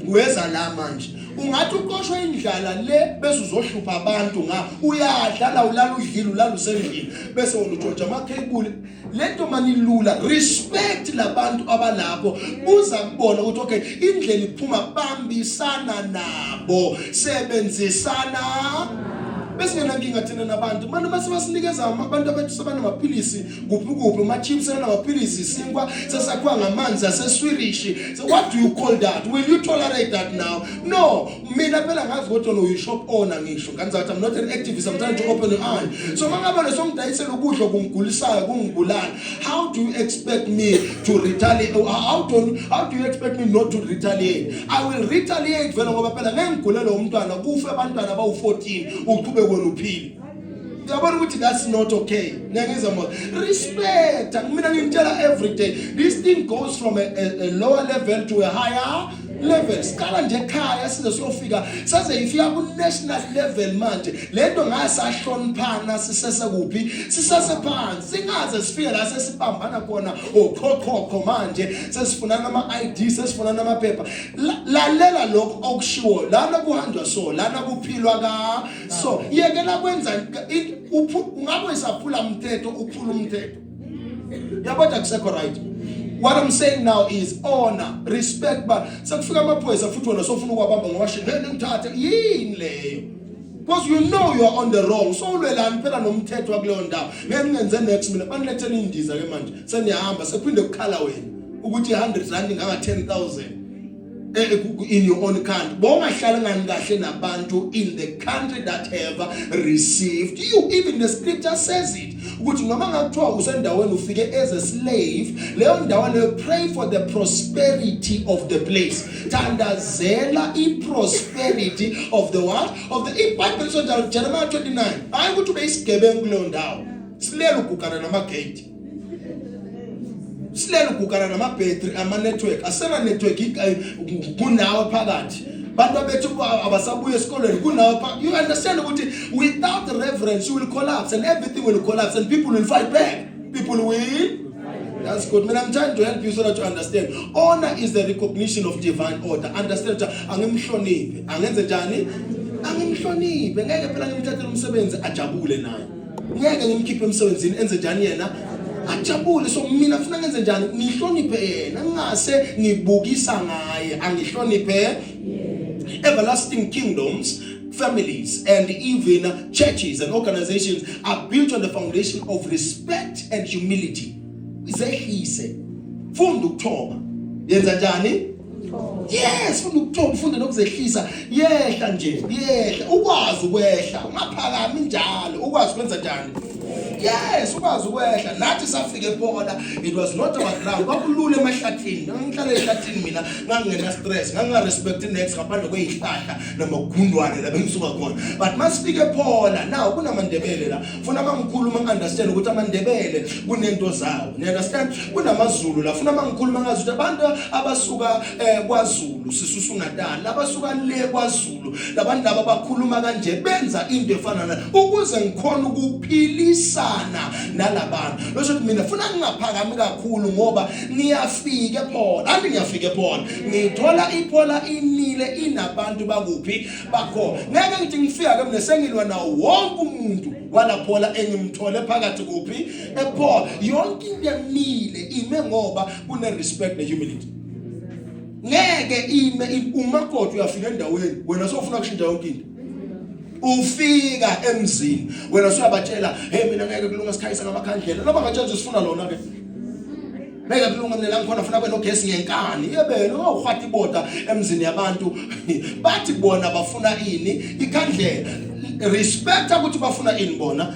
Speaker 1: Weza la manje. Ungathi uqoshwe indlala le bese uzohlupha abantu nga uyadla la, ulala udlile, ulala usendlini, bese wena utshontsha ama-cable. Lento manilula, respect labantu abalapho, buza kubona ukuthi okay, indlela iphuma, bambisana nabo, sebenzisana. Besingenankinga thina nabantu. Manje mase basinikeza abantu abethu sebanamaphilisi kuphi kuphi, ama-chips anamaphilisi, isinkwa sesakhiwa ngamanzi aseswirishi. So what do you call that? Will you tolerate that now? No. Mina phela ngazi kodwa no shop owner ngisho. Kanti I'm not an activist, I'm trying to open your eye. So mangabe lesongidayisela ukudla kungigulisayo kungibulala, how do you expect me to retaliate? How do you expect me not to retaliate? I will retaliate vele ngoba phela ngeke ngigulele umntwana kufe abantwana abawu-14 uqhubeke wena uphile. Uyabona ukuthi that's not okay. Ngiyangizwa mo. Respect. Mina ngimtshela every day. This thing goes from a lower level to a higher level. Siqala nje ekhaya size siyofika saze ifika ku national level manje. Lento ngasahloniphana sisese kuphi? Sisese phansi. Singaze sifike la sesibambana khona oqhoqhoqho manje sesifunana ama ID, sesifunana amaphepha. Lalela lokho okushiwo lana, kuhanjwa so, lana kuphilwa ka so. Yekela kwenza ungabe usaphula umthetho, uphula umthetho. Yabona, akusekho right. What I'm saying now is honor, respect, but sekufika amaphoyisa futhi wena sofuna ukwabamba ngowashe ngeke ngithathe yini leyo, because you know you are on the wrong. So ulwelani phela nomthetho wakuleyo ndawo? Ngeke ningenze next mina banilethele indiza ke manje, seniyahamba sekuphinde kukhala wena ukuthi 100 rand inganga 10,000 in your own country. Bongahlala ngani kahle nabantu in the country that have received you? Even the scripture says it ukuthi noma ngakuthiwa usendaweni ufike as a slave, leyo ndawo leyo, pray for the prosperity of the place. Thandazela i-prosperity of the what? Of the iBhayibheli sonjalo, Jeremiah 29. Hayi ukuthi ube isigebengu kuleyo ndawo, silele ugugana namagate, silele ugugana nama-battery, ama-network asena network kunawe phakathi, bantu bethu abasabuya esikolweni kunawe. You understand ukuthi without reverence you will collapse and everything will collapse and people will fight back. People will. That's good. Man, I'm trying to help you so that you understand. Honor is the recognition of divine order. Understand ukuthi angimhloniphe. Angenze njani? Angimhloniphe. Ngeke phela ngimthathele umsebenzi ajabule naye. Ngeke ngimkhiphe emsebenzini enze njani yena? Ajabule. So mina funa ngenze njani? Ngihloniphe yena. Ngingase ngibukisa ngaye. Angihloniphe. Everlasting kingdoms, families and even churches and organizations are built on the foundation of respect and humility. Zehlise, funda ukuthoba. Yenza njani? Yes, funda ukuthoba, ufunde nokuzehlisa. Yehla nje, yehla, ukwazi ukwehla, ungaphakami njalo, ukwazi ukwenza njani? Yes, ukwazi ukwehla. Nathi safika ePhola, it was not our ground. Kwakulula emahlathini. Ngangihlala ehlathini mina, ngangingena stress, nganginga-respect next ngaphandle kweyihlahla namagundwane la bengisuka khona. But masifika ePhola now, kunamaNdebele la. Funa mangikhuluma ngi-understand ukuthi amaNdebele kunento zawo. You understand? KunamaZulu la. Funa mangikhuluma ngazi ukuthi abantu abasuka kwaZulu, sisusu Natal, abasuka le kwaZulu, labantu laba bakhuluma kanje, benza into efana na, ukuze ngikhona ukuphilisana nalabantu. Losho ukuthi mina funa ngingaphakami kakhulu ngoba ngiyafika ePhola. Anti ngiyafika ePhola. Ngithola iPhola imile, inabantu bakuphi bakho. Ngeke ngithi ngifika ke mina sengilwa nawo wonke umuntu walaphola engimthole phakathi kuphi ePhola. Yonke into emile ime ngoba kune respect ne humility. Ngeke ime umakoti uyafika endaweni wena sofuna kushintsha yonke into. Ufika emzini wena usuyabatshela, "Hey, mina ngeke kulunga sikhanyisa ngamakhandlela." Noma ngatshela nje sifuna lona ke. Ngeke kulunga mina la ngikhona, funa kube nogesi ngenkani. Yebena ungawuhwata iboda emzini yabantu. Bathi bona bafuna ini? Ikhandlela. Respect ukuthi bafuna ini bona.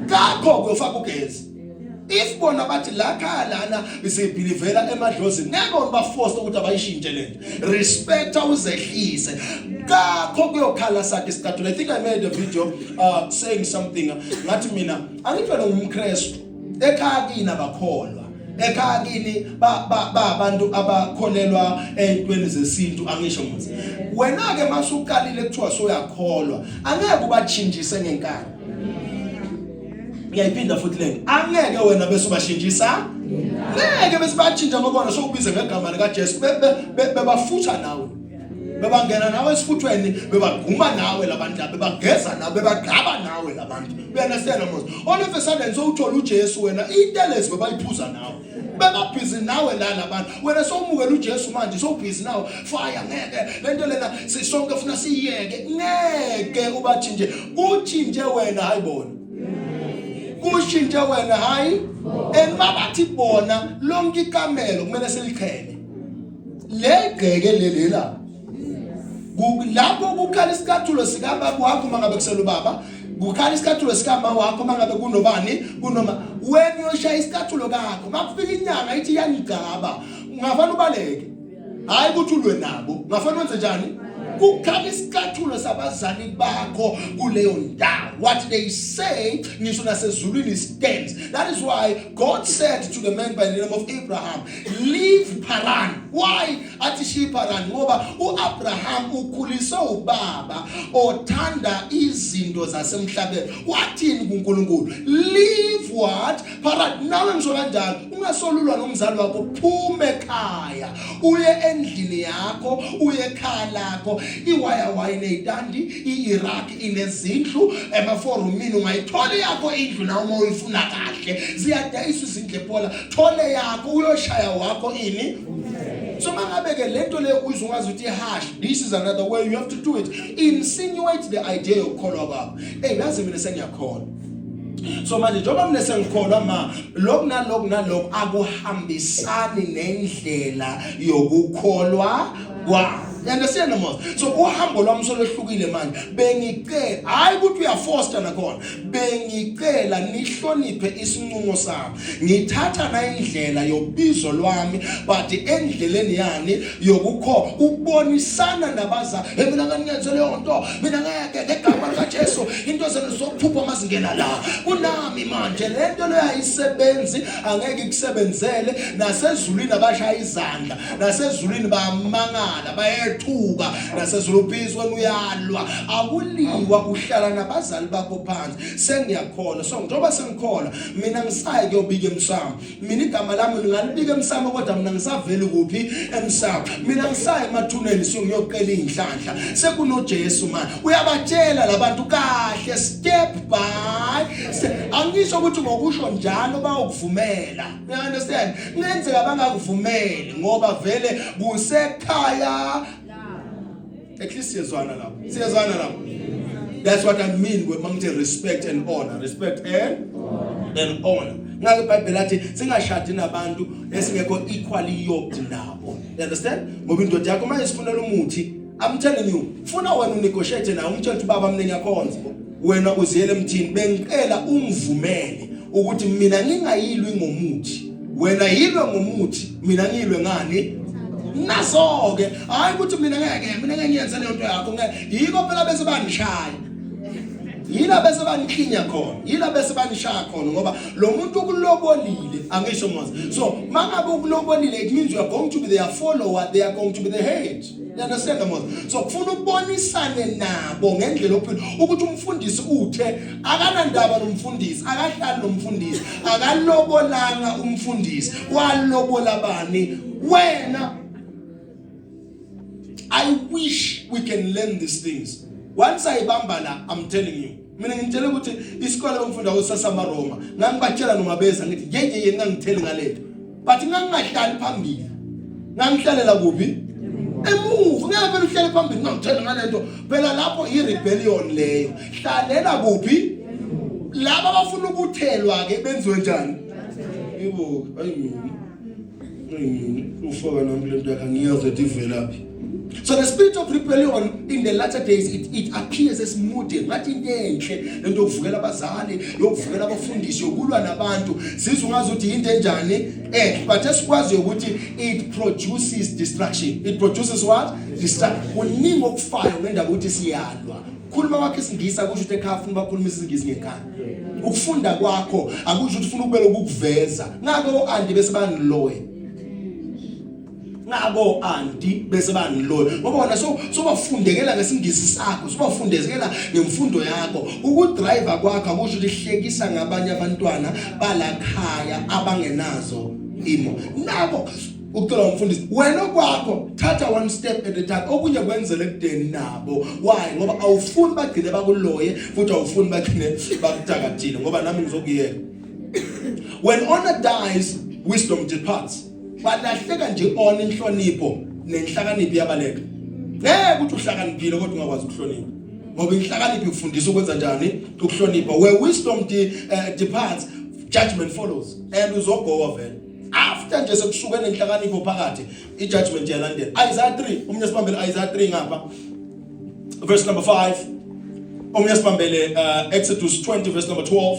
Speaker 1: Kakho kuyofaka ugesi. If bona bathi la khaya lana sibhilivela emadlozini, ngeke bona baforce ukuthi abayishintshe lento. Respect, uzehlise. Kakho kuyokhala sakhe isicathulo. I think I made a video saying something. Ngathi mina angithi wena ngumKristu. Ekhaya kini abakholwa. Ekhaya kini ba ba abantu abakholelwa entweni zesintu, angisho muzi. Wena ke masuqalile kuthiwa soyakholwa, angeke ubatshintshise ngenkani. Ngiyayiphinda futhi lento. Angeke wena bese ubashintshisa. Ngeke bese batshintsha ngoba wena sowubize ngegama lika Jesu, bebafutha nawe. Bebangena nawe esifuthweni, bebaguma nawe labantu laba, bebageza nawe, bebagqaba nawe labantu. You understand mos? All of a sudden sowuthola uJesu wena, intelezi bebayiphuza nawe. Bebabhizi nawe la labantu. Wena sowumukela uJesu manje sowubhizi nawe. Fire ngeke lento lena sisonke funa siyeke. Ngeke ubatshintshe. Kutshintshe wena hayibona. Kushintshe wena hayi. And mabathi bona lonke ikamelo kumele seliqhele. Le gqeke lelela. Lapho kukhala isicathulo sikababa wakho mangabe kusela ubaba kukhala isicathulo sikama wakho mangabe kunobani kunoma wena uyoshaya isicathulo kakho makufika inyanga ithi iyanigcaba ungafana ubaleke hayi ukuthi ulwe nabo ungafana wenze njani kukhala isicathulo sabazali bakho kuleyo ndawo. What they say ngisho nasezulwini stands. That is why God said to the man by the name of Abraham, leave Paran. Why athi shiya iParan? Ngoba uAbraham ukhuliswe ubaba othanda izinto zasemhlabeni. Wathini kuNkulunkulu? Leave what? Paran. Nawe ngisho kanjalo, ungasolulwa nomzali wakho, phume ekhaya, uye endlini yakho, uye ekhaya lakho. Iwaya waya inezitandi, iIraq inezindlu, emaforumini ungayithola yakho indlu nawe uma uyifuna kahle. Ziyadayiswa izindlu ephola. Thole yakho uyoshaya wakho ini. So mangabe ke lento leyo uyizwa ungazi ukuthi harsh, this is another way you have to do it. Insinuate the idea yokukholwa kwakho. Hey, yazi mina sengiyakholwa. So manje njengoba mina sengikholwa ma lokhu nalokhu nalokhu akuhambisani nendlela yokukholwa kwami. You understand mos? So uhambo lwami solohlukile manje. Bengicela hayi ukuthi uyafoster nakhona. Bengicela nihloniphe isinqumo sami. Ngithatha na indlela yobizo lwami but endleleni yani yokukho ukubonisana nabaza. Hey mina ngingenze leyo nto. Mina ngeke ngegama lika Jesu into zenu zokuphupha mazingena la. Kunami manje lento leyo ayisebenzi angeke ikusebenzele nasezulwini abashaya izandla nasezulwini bayamangala bayethuka nasezulu ubhizi wena uyalwa akuliwa uhlala nabazali bakho phansi sengiyakholwa so njengoba sengikholwa mina ngisaye kuyobika emsamo mina igama lami ningalibika emsamo kodwa mina ngisaveli kuphi emsamo mina ngisaye emathuneni so ngiyoqela inhlanhla sekunoJesu manje uyabatshela labantu kahle step by step angisho ukuthi ngokusho njalo bayokuvumela. You understand? Kungenzeka bangakuvumeli ngoba vele kusekhaya. At least siyezwana lapho. Siyezwana lapho. That's what I mean when mangithi respect and honor. Respect and honor. Ngake iBhayibheli lathi singashadi nabantu esingekho equally yoked nabo. You understand? Ngoba indoda yakho uma isifunela umuthi, I'm telling you, funa wena unegotiate naye umtshele ukuthi baba mina ngiyakhonza. Wena uziyele emthini, bengicela ungivumele ukuthi mina ngingayilwi ngomuthi. Wena yilwe ngomuthi, mina ngilwe ngani? Naso ke, hayi ukuthi mina ngeke, mina ngeke ngiyenze leyo nto yakho ngeke. Yiko phela bese banishaya. Yila bese baniklinya khona, yila bese banishaya khona ngoba lo muntu ukulobolile, angisho mos. So mangabe ukulobolile it means you are going to be their follower, they are going to be the head. You understand mos? So kufuna ubonisane nabo ngendlela ophila ukuthi umfundisi uthe akanandaba nomfundisi, akahlali nomfundisi, akalobolanga umfundisi, walobola bani? Wena. I wish we can learn these things. Once ayibamba la, I'm telling you. Mina ngitshela ukuthi isikole bengifunda kuso samaRoma, ngangibatshela noma beza ngithi yeye yena ngangitheli ngalento. But ngangingahlali phambili. Ngangihlalela kuphi? Emuva. Ngeke phela uhlale phambili ngangitheli ngalento. Phela lapho i rebellion leyo. Hlalela kuphi? Laba abafuna ukuthelwa ke benziwe njani? Yebo, ayi mina. Ufaka nami lento yakhe angiyazi ukuthi ivelaphi. So the spirit of rebellion in the latter days it appears as moody ngathi into enhle lento yokuvukela abazali yokuvukela abafundisi yokulwa nabantu sizwe ungazi ukuthi into enjani but esikwazi ukuthi it produces destruction. It produces what? Destruction. Kuningi okufayo ngendaba ukuthi siyalwa. Khuluma kwakho isingisi akusho ukuthi ekhaya ufuna bakhuluma isingisi ngekhaya. Ukufunda kwakho akusho ukuthi ufuna ukubele ukukuveza. Ngako anti bese bangiloye. Ngako anti bese bangiloye. Ngoba wena so sobafundekela ngesingisi sakho, sobafundezekela ngemfundo yakho. Ukudriver kwakho akusho ukuthi hlekisa ngabanye abantwana balakhaya abangenazo imo. Nabo ukucela umfundisi wena okwakho thatha one step at a time okunye kwenzele ekudeni nabo. Why? Ngoba awufuni bagcine bakuloye futhi awufuni bagcine bakuthakathile ngoba nami ngizokuyeka. When honor dies, wisdom departs. Balahleka nje on inhlonipho nenhlakanipho iyabaleka. Ngeke ukuthi uhlakaniphile kodwa ungakwazi ukuhlonipha. Ngoba inhlakanipho ikufundisa ukwenza njani? Ukuhlonipha. Where wisdom departs, judgment follows. And uzogowa vele. After nje sekusuke nenhlakanipho phakathi, i-judgment iyalandela. Isaiah 3, omunye sibambele Isaiah 3 ngapha. Verse number 5. Omunye sibambele Exodus 20 verse number 12.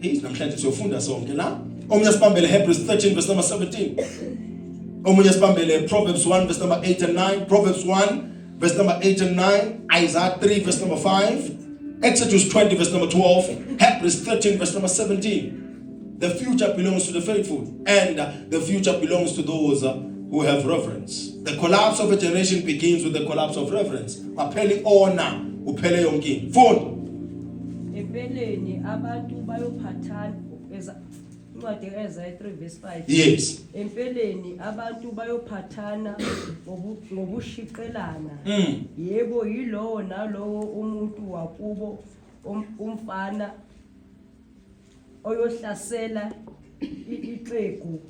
Speaker 1: Hey, namhlanje siyofunda sonke la. Omunye sibambele Hebrews 13 verse number 17. Omunye sibambele Proverbs 1 verse number 8 and 9. Proverbs 1 verse number 8 and 9. Isaiah 3 verse number 5. Exodus 20 verse number 12. Hebrews 13 verse number 17. The future belongs to the faithful, and the future belongs to those who have reverence. The collapse of a generation begins with the collapse of reverence. Kwaphela i-honor, uphele yonke into. Funda.
Speaker 2: Empeleni abantu bayophathana incwadi kaIsaiah 3 verse 5.
Speaker 1: Yes.
Speaker 2: Empeleni abantu bayophathana ngobushiqelana. Yebo, yilowo nalowo umuntu wakubo umfana oyohlasela ixhegu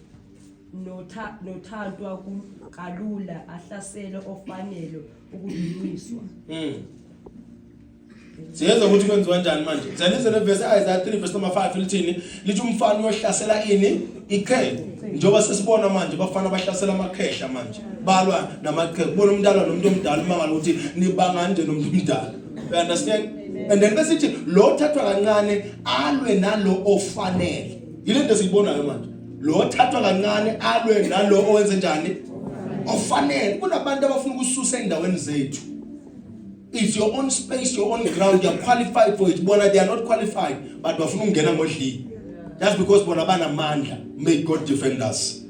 Speaker 2: nothantwa kalula ahlasele ofanele ukudunyiswa.
Speaker 1: Siyezwa ukuthi kwenziwa kanjani manje. Siyalizwe le verse Isaiah 3 verse number 5 lithini? Lithi umfana uyohlasela ini? Iqhegu. Njengoba sesibona manje bafana bahlasela amakhehla manje. Balwa namaqhegu. Kubona umuntu alwa nomuntu omdala umangala ukuthi nibanga nje nomuntu omdala. You understand? And then bese ithi lo thathwa kancane alwe nalo ofanele. Yile nto esiyibonayo manje. Lo thathwa kancane alwe nalo owenze njani? Ofanele. Kunabantu abafuna ukususa endaweni zethu. It's your own space, your own ground. You are qualified for it. Bona they are not qualified, but bafuna ukungena ngodli. That's because bona banamandla. May God defend us.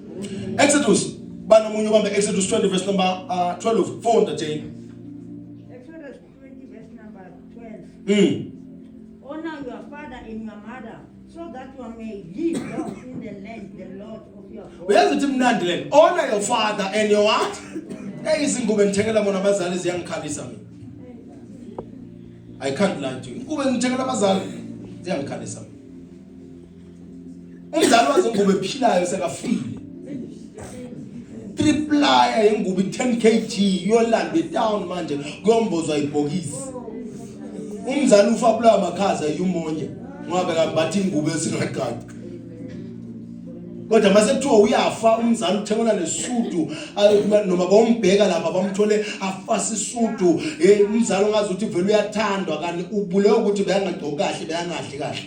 Speaker 1: Exodus, banomunye ubambe Exodus 20 verse number 12. Funda Jane.
Speaker 4: Exodus 20 verse number 12. Honor your father and your mother, so that you may live long in the land the Lord of your God.
Speaker 1: Uyazi ukuthi mnandi le. Honor your father and your what? Hey, izingubo engithengela bona abazali ziyangikhalisa mina. I can't lie to you. Ingubo engithengela abazali ziyangikhalisa mina. Umzali wazingubo ephilayo sekafile. Triplier yengubo 10 kg yolanda etown manje kuyombozwa ibhokisi. Umzali ufa bulawa amakhaza yumonye ngoba kambatha ingubo esingaqaqi. Kodwa mase kuthiwa uyafa umzali uthengela nesudu noma bombheka lapha bamthole afasa isudu, hey, umzali ongazi ukuthi vele uyathandwa kanti ubulewe ukuthi beyangagqoki kahle, beyangadli kahle.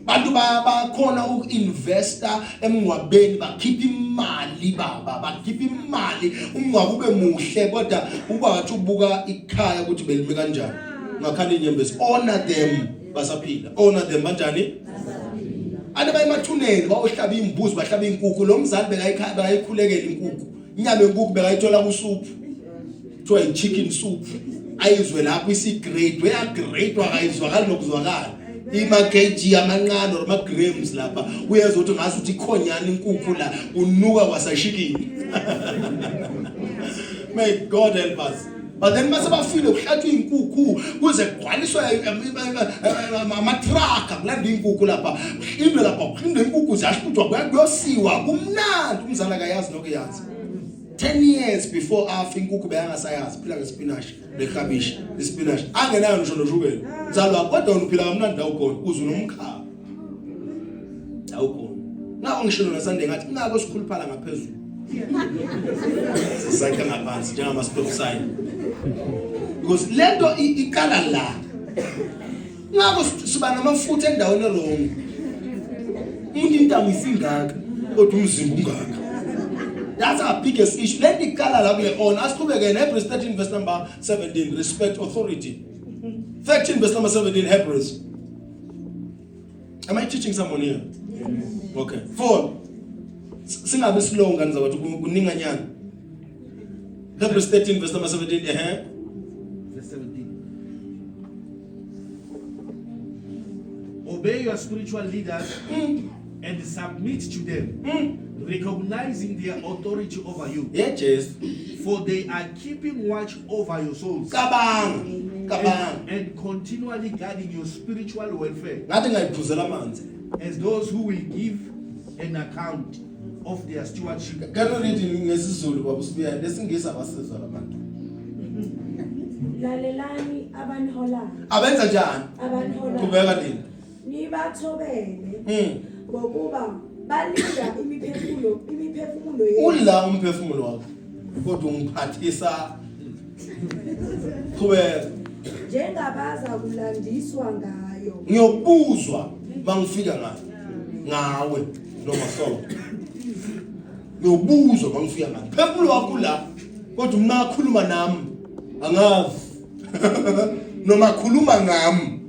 Speaker 1: Bantu bakhona uku-investa emngcwabeni, bakhipha imali baba, bakhipha imali umngcwabo ube muhle, kodwa uba ngathi ubuka ikhaya ukuthi belime kanjani, ngakhala inyembezi. Honor them basaphila, honor them banjani? Ane baye emathuneni bayohlaba imbuzi, bahlaba inkukhu. Lo mzali bekayikhaya bekayikhulekela inkukhu, inyama yenkukhu bekayithola kusuphu, kuthiwa i-chicken soup, ayizwe lapho isi-grade, uyagrade akayizwakali nokuzwakala, ima-kg amancane or ama-grams lapha, uyezwa ukuthi ngazi ukuthi ikhonyana inkukhu la, unuka kwasashikini. May God help us. But then mase bafile kuhlatshwa inkukhu kuze kugcwaliswe amatraka, kulandwa inkukhu lapha, kuhlindwe lapha, kuhlindwe inkukhu, ziyahlutshwa, kuyosiwa kumnandi. Umzali akayazi nokuyazi. 10 years before afa inkukhu beyangasayazi, phila ngespinach neklabishi, ispinach angenayo ngisho noshukela. Mzali wakho kodwa wena uphila kamnandi la ukhona, uze unomkhaba la ukhona. Ngako ngishilo naSunday ngathi ngako sikhuluphala ngaphezulu sisakhe ngaphansi njengama stop sign, because lento iqala la. Ngako siba namafutha endaweni wrong. Umuntu intamo isingaka kodwa umzimba ungaka. That's our biggest issue. Lento iqala la kule on. Asiqhubeke Hebrews 13 verse number 17. Respect authority. 13 verse number 17 Hebrews. Am I teaching someone here? Yes. Okay. 4. Singabe slow ngane zakwethu, kuninganyana. Hebrews 13 verse number 17.
Speaker 5: Verse 17. Obey your spiritual leaders and submit to them, recognizing their authority over you.
Speaker 1: Yeah, Jesu.
Speaker 5: For they are keeping watch over your souls.
Speaker 1: Cabanga. Cabanga.
Speaker 5: And continually guarding your spiritual welfare.
Speaker 1: Ngathi ngayiphuzela amanzi.
Speaker 5: As those who will give an account of their stewardship.
Speaker 1: Can you read ngesiZulu baba uSibiya? Lesingisi abasizwa labantu.
Speaker 6: Lalelani abaniholayo.
Speaker 1: Abenza njani?
Speaker 6: Abaniholayo.
Speaker 1: Qhubeka nini?
Speaker 6: Nibathobele. Ngokuba balinda imiphefumulo yenu.
Speaker 1: Ula umphefumulo wakho. Kodwa ungiphathisa. Qhubeka.
Speaker 6: Njengabaza kulandiswa ngayo.
Speaker 1: Ngiyobuzwa mangifika ngayo. Ngawe noma so. Ngiyobuzwa mangifika ngayo. Phefumulo wakho la. Kodwa uma akhuluma nami angazi. Noma khuluma ngami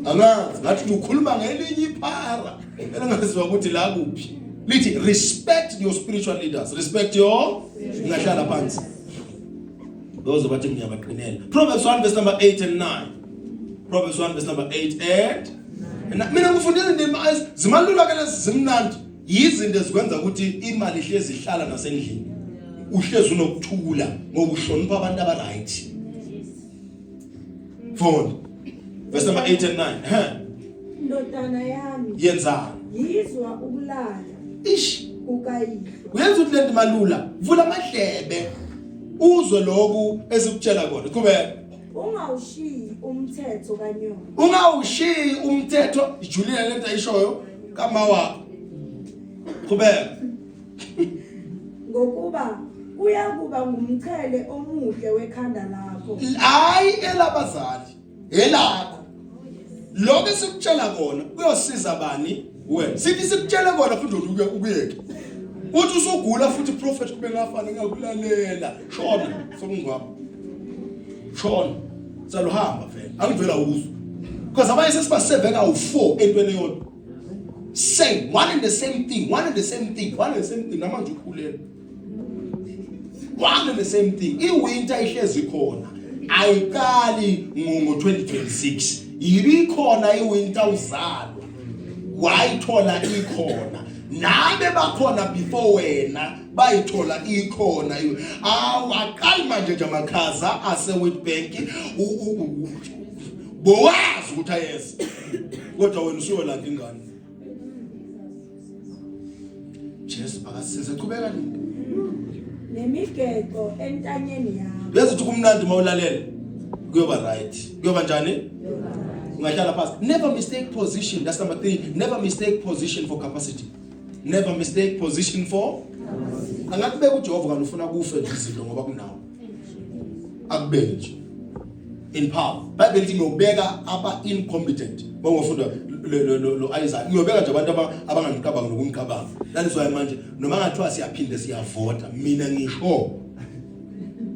Speaker 1: angazi, ngathi ukhuluma ngelinye iphara elingaziwa ukuthi la kuphi. Lithi respect your spiritual leaders, respect your ngahlala phansi. Those abathi ngiyabaqinela. Proverbs 1 verse number 8 and 9. Proverbs 1 verse number 8 and 9. Mina ngifundile indima zimalula ke lezi zimnandi. Yizinto ezikwenza ukuthi imali ihlezi ihlala nasendlini. Uhlezi unokuthula ngoba uhlonipha abantu aba right. Funda. Verse number 8 and 9. He.
Speaker 6: Ndodana yami.
Speaker 1: Yenzani?
Speaker 6: Yizwa ukulaya.
Speaker 1: Ish.
Speaker 6: Kukayihlo.
Speaker 1: Uyenza ukuthi lento malula. Vula amadlebe. Uzwe lokhu esikutshela kona. Qhubeka.
Speaker 6: Ungawushiyi umthetho kanyoko.
Speaker 1: Ungawushiyi umthetho, ijulile lento ayishoyo kama wakho. Qhubeka.
Speaker 6: Ngokuba kuyakuba ngumqhele omuhle wekhanda lakho.
Speaker 1: Hayi elabazali, elakho. Lokho esikutshela kona kuyosiza bani? Wena. Sithi sikutshele kona futhi uke ukuyeke. Uthi usugula futhi prophet kube ngafana ngakulalela. Shona sokungwaba. Shona. Saluhamba vele. Angivela uzwe. Because abanye sesibaseve kawu4 entweni eyodwa. Same, one and the same thing, one and the same thing, one and the same thing. Namanje ukhulelwe. One and the same thing. I-winter ihlezi khona. Ayiqali ngo-2026. Ibikhona i-winter uzalwa. Wayithola ikhona. Nabe bakhona before wena bayithola ikhona. Awu aqali manje nje amakhaza ase Witbank. Bowazi ukuthi ayeza. Kodwa wena usuyolanda ingane. Jesu akasize qhubeka nini?
Speaker 6: Nemigexo entanyeni yakho.
Speaker 1: Uyazi ukuthi kumnandi mawulalela. Kuyoba right. Kuyoba njani? Ungahlala phansi. Never mistake position. That's number 3. Never mistake position for capacity. Never mistake position for Angakubeka uJehova kanti ufuna kufe nje izinto ngoba kunawo. Akubeke nje. In power. Bible ithi ngiyobeka aba incompetent. Bongofunda lo Isaac. Ngiyobeka nje abantu abangangicabangi nokungicabanga. That is why manje noma ngathiwa siyaphinda siyavota mina ngisho.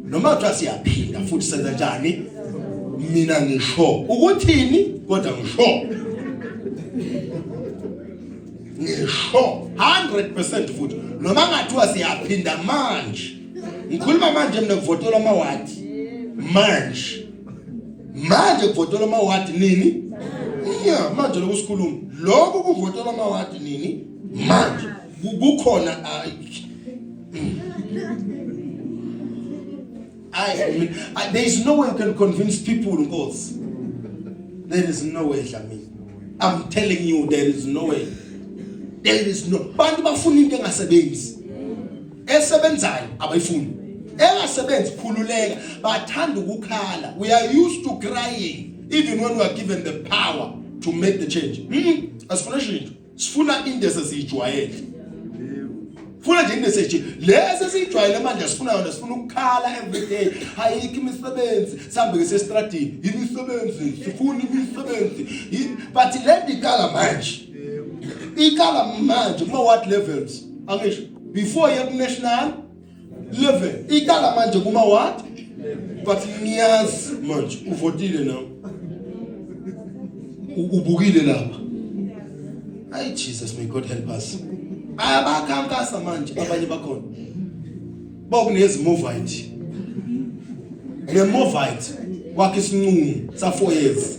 Speaker 1: Noma kuthiwa siyaphinda futhi senza njani? Mina ngisho. Ukuthini? Kodwa ngisho. Ngisho 100% futhi. Noma ngathiwa siyaphinda manje. Ngikhuluma manje mina kuvotelwa amawadi. Manje. Manje kuvotelwa amawadi nini? Yeah, manje lokhu sikhuluma. Lokhu kuvotelwa amawadi nini? Manje. Kukhona there is no way you can convince people, Nkosi. There is no way, Dlamini. I'm telling you, there is no way. There is no. Bantu bafuna into engasebenzi. Esebenzayo abayifuni. Engasebenzi khululeka, bathanda ukukhala. We are used to crying even when we are given the power to make the change. Asifuna shintsho. Sifuna into esesiyijwayele. Funa nje into esethi lesi esiyijwayele manje sifuna yona, sifuna ukukhala every day. Ayikho imisebenzi, sihambe ke sestradini, imisebenzi, sifuna imisebenzi. But le nto iqala manje. Iqala manje kuma what levels? Angisho before ye national level. Iqala manje kuma what? But niyazi manje uvotile na. Ubukile lapha. Ay Jesus, may God help us. Bayabakhankasa manje abanye bakhona. Bokunezi Movite. Ne Movite wakhe isinqumo sa 4 years.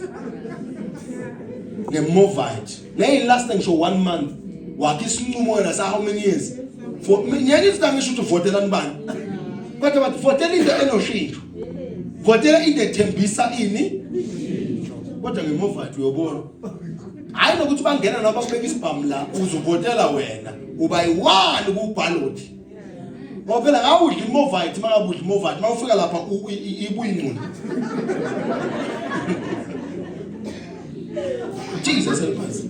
Speaker 1: Ne Movite. Ne last ngisho 1 month wakhe isinqumo wena sa how many years? For ngeke izinto ngisho ukuthi votelani bani. Kodwa bathi votela into enoshintsho. Votela into ethembisa ini? Kodwa ngeMovite uyobona. Hayi nokuthi bangena noma bakubeka isibhamu la uzovotela wena uba yi-one ku-ballot. Ngoba phela ngawudla imovite mangabe udla imovite mawufika lapha ibuyingqondo. Jesus help us.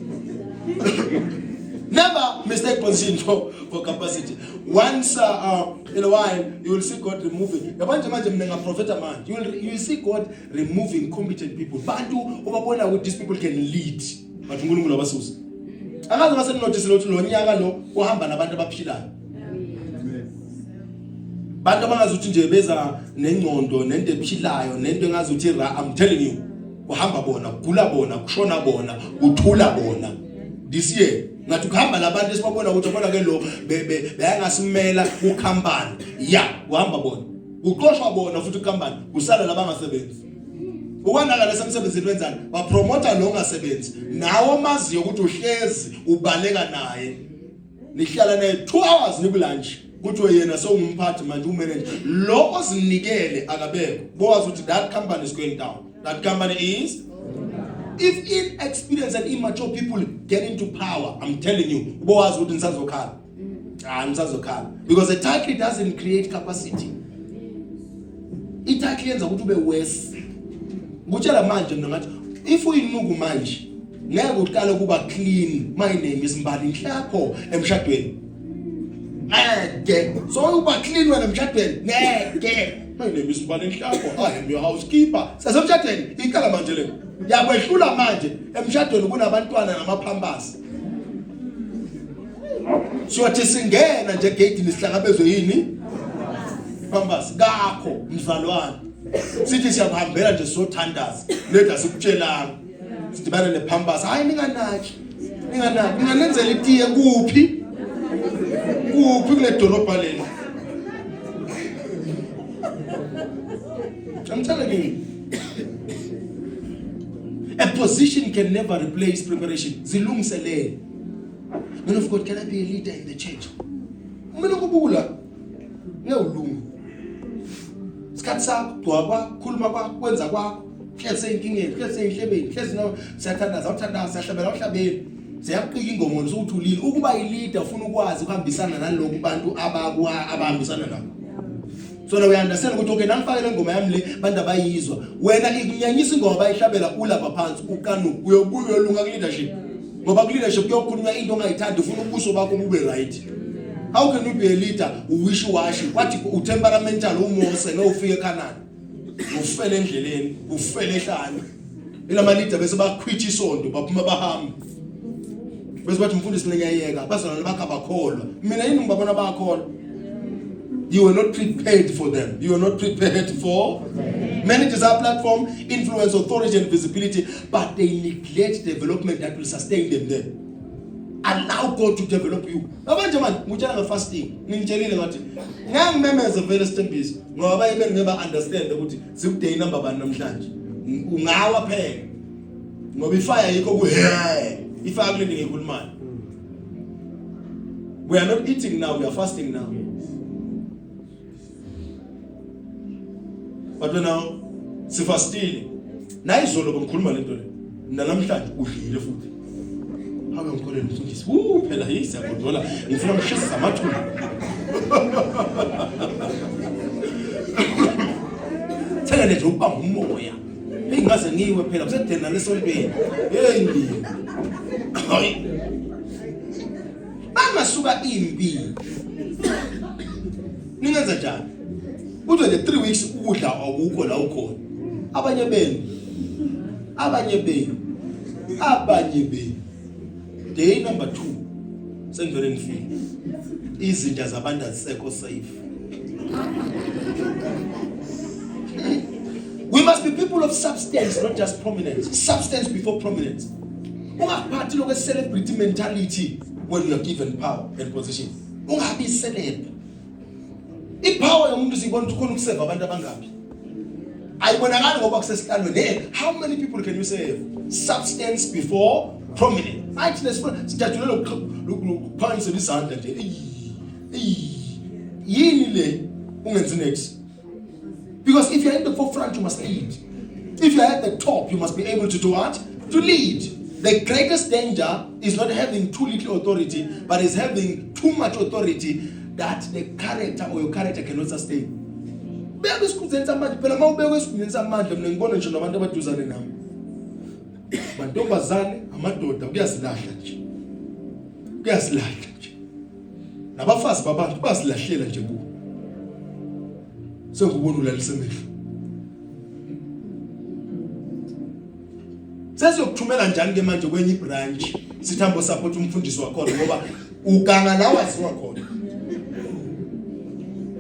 Speaker 1: Never mistake position for capacity. Once in a while you will see God removing. Yabona nje manje mina ngaprofeta manje. You will see God removing competent people. Bantu obabona ukuthi these people can lead. But uNkulunkulu abasusa. Angazi mase notice ukuthi lo nyaka lo uhamba nabantu abaphilayo. Bantu abangazi ukuthi nje beza nengqondo nento ephilayo nento engazi ukuthi ra, I'm telling you. Kuhamba bona, kugula bona, kushona bona, kuthula bona. This year ngathi kuhamba labantu esibabona ukuthi bona ke lo beyangasimela ku company. Yeah, kuhamba bona. Kuxoshwa bona futhi company, kusala labangasebenzi. Ukwanaka lesemsebenzini wenzani? Bapromota lo ongasebenzi. Nawe maziyo ukuthi uhlezi ubaleka naye. Nihlala naye 2 hours niku lunch. Kuthiwe yena sewungumphathi manje umanager. Lo ozinikele akabekho. Bowazi ukuthi that company is going down. That company is If inexperienced and immature people get into power, I'm telling you, ubowazi ukuthi nisazokhala. Ah, nisazokhala. Because a title doesn't create capacity. I-title yenza ukuthi ube worse. Ngikutshela manje mina ngathi if uyinuku manje ngeke uqale kuba clean. My name is Mbali Nhlapho emshadweni. Ngeke. So uba clean wena emshadweni ngeke. My name is Mbali Nhlapho. I am your housekeeper. Sasemshadweni iqala manje le. Yakwehlula manje emshadweni kunabantwana namaphambasi. Siyothi singena nje egeyidini sihlangabezwe yini? Phambasi kakho mzalwane. Sithi siyakuhambela nje sothandaza. Leda sikutshelanga. Sidibane nephambasi. Hayi ninganaki. Ninganaki. Ninganenzela itiye kuphi? Kuphi kule dolobha leli? I'm telling you. A position can never replace preparation. Zilungiselele. Man of God, can I be a leader in the church? Mina ukubula ngeke ulunge. Isikhathi sakho, gcwa kwakho, khuluma kwakho, kwenza kwakho. Hlezi seyinkingeni, hlezi seyinhlebeni, hlezi no siyathandaza, awuthandaza, siyahlabela, awuhlabeli. Siyakuqika ingoma usuthulile. Ukuba i-leader ufuna ukwazi ukuhambisana naloku bantu abakwa abahambisana nabo. So now we understand ukuthi okay nangifake le ngoma yami le bantu abayizwa. Wena ikunyanyisa ingoma bayihlabela ulapha phansi ukanu uyobuya uyolunga ku leadership. Ngoba ku leadership kuyokhulunywa into ongayithandi ufuna ubuso bakho bube right. How can you be a leader uwish washi kwathi utemperamental uMose ngeke ufike eKhanani. Ufele endleleni, ufele ehlane. Ilama leader bese bakhwitha isonto baphuma bahamba. Bese bathi mfundisi ngiyayeka bazalwane bakho abakholwa. Mina yini ngibabona bayakholwa. You were not prepared for them. You were not prepared for many desire platform, influence, authority, and visibility, but they neglect development that will sustain them there. Allow God to develop you. Manje manje ngutshela nge-fasting. Ngingitshelile ngathi ngeke ngimemeze vele sithembiso ngoba abaye bengeke understand ukuthi sikuday number bani namhlanje. Ungawa phela. Ngoba ifire yikho ku he. Ifire kulento ngiyikhulumayo. We are not eating now, we are fasting now. But wena sifastile. Nayizolo bengikhuluma lento le. Mina namhlanje udlile futhi. Hawe ngikholele mfundisi. Woo phela hey siyagodola. Ngifuna ukushisa amathuna. Thela nje ukubamba umoya. Hey ngaze ngiwe phela kusedena lesontweni. Hey mina. Hayi. Bangasuka impi. Ningenza njani? Kuthiwe nje 3 weeks ukudla akukho la ukhona. Abanye benu. Abanye benu. Abanye benu. Day number 2 sengivele ngifike. Izinja zabantu azisekho safe. We must be people of substance, not just prominence. Substance before prominence. Ungaphathi lokho celebrity mentality when you are given power and position. Ungabi celeb. Ipower yomuntu siyibona ukuthi khona ukuseva abantu abangaphi. Ayibonakali ngoba kusesihlalweni. Hey, how many people can you save? Substance before prominence. Athi lesifuna sijajulela ukuphakamisela izandla nje. Eyi. Yini le ungenzi next? Because if you're in the forefront, you must lead. If you're at the top, you must be able to do what? To lead. The greatest danger is not having too little authority, but is having too much authority that the character or your character cannot sustain. Beka esikhundleni samandla phela uma ubekwe esikhundleni samandla mina ngibona ngisho nabantu abaduzane nami. Mantombazane, amadoda kuyazilahla nje. Kuyazilahla nje. Nabafazi babantu bazilahlela nje kubo. Sengubona ulalisa emehlo. Sesiyokuthumela njani ke manje kwenye ibranch sithambo support umfundisi wakhona ngoba uganga la waziwa khona.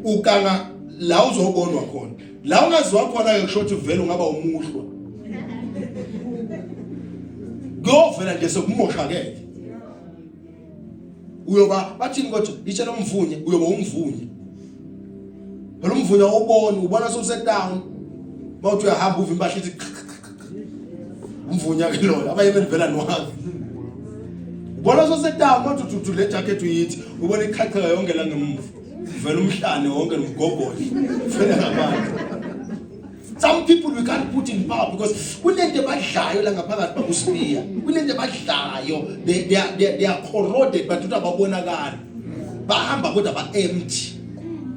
Speaker 1: Uganga la uzobonwa khona. La ungaziwa khona ke kusho ukuthi vele ungaba umuhlwa. Kuyovela nje sekumoshakele. Uyoba bathini kodwa itshe lomvunye uyoba umvunye. Phela umvunye awuboni ubona sewusetown. Mawuthi uyahamba uva impahla ithi umvunya ke loyo abanye benivela nwazi. Ubona sewusetown mawuthi uthi le jacket uyithi ubona iqhaqheka yonke la ngemuva. Vela umhlane wonke nomgogodla. Vele ngabantu. Some people we can't put in power because kunento ebadlayo la ngaphakathi bakusibiya. Kunento ebadlayo they are corroded but uthi ababonakali. Bahamba kodwa ba empty.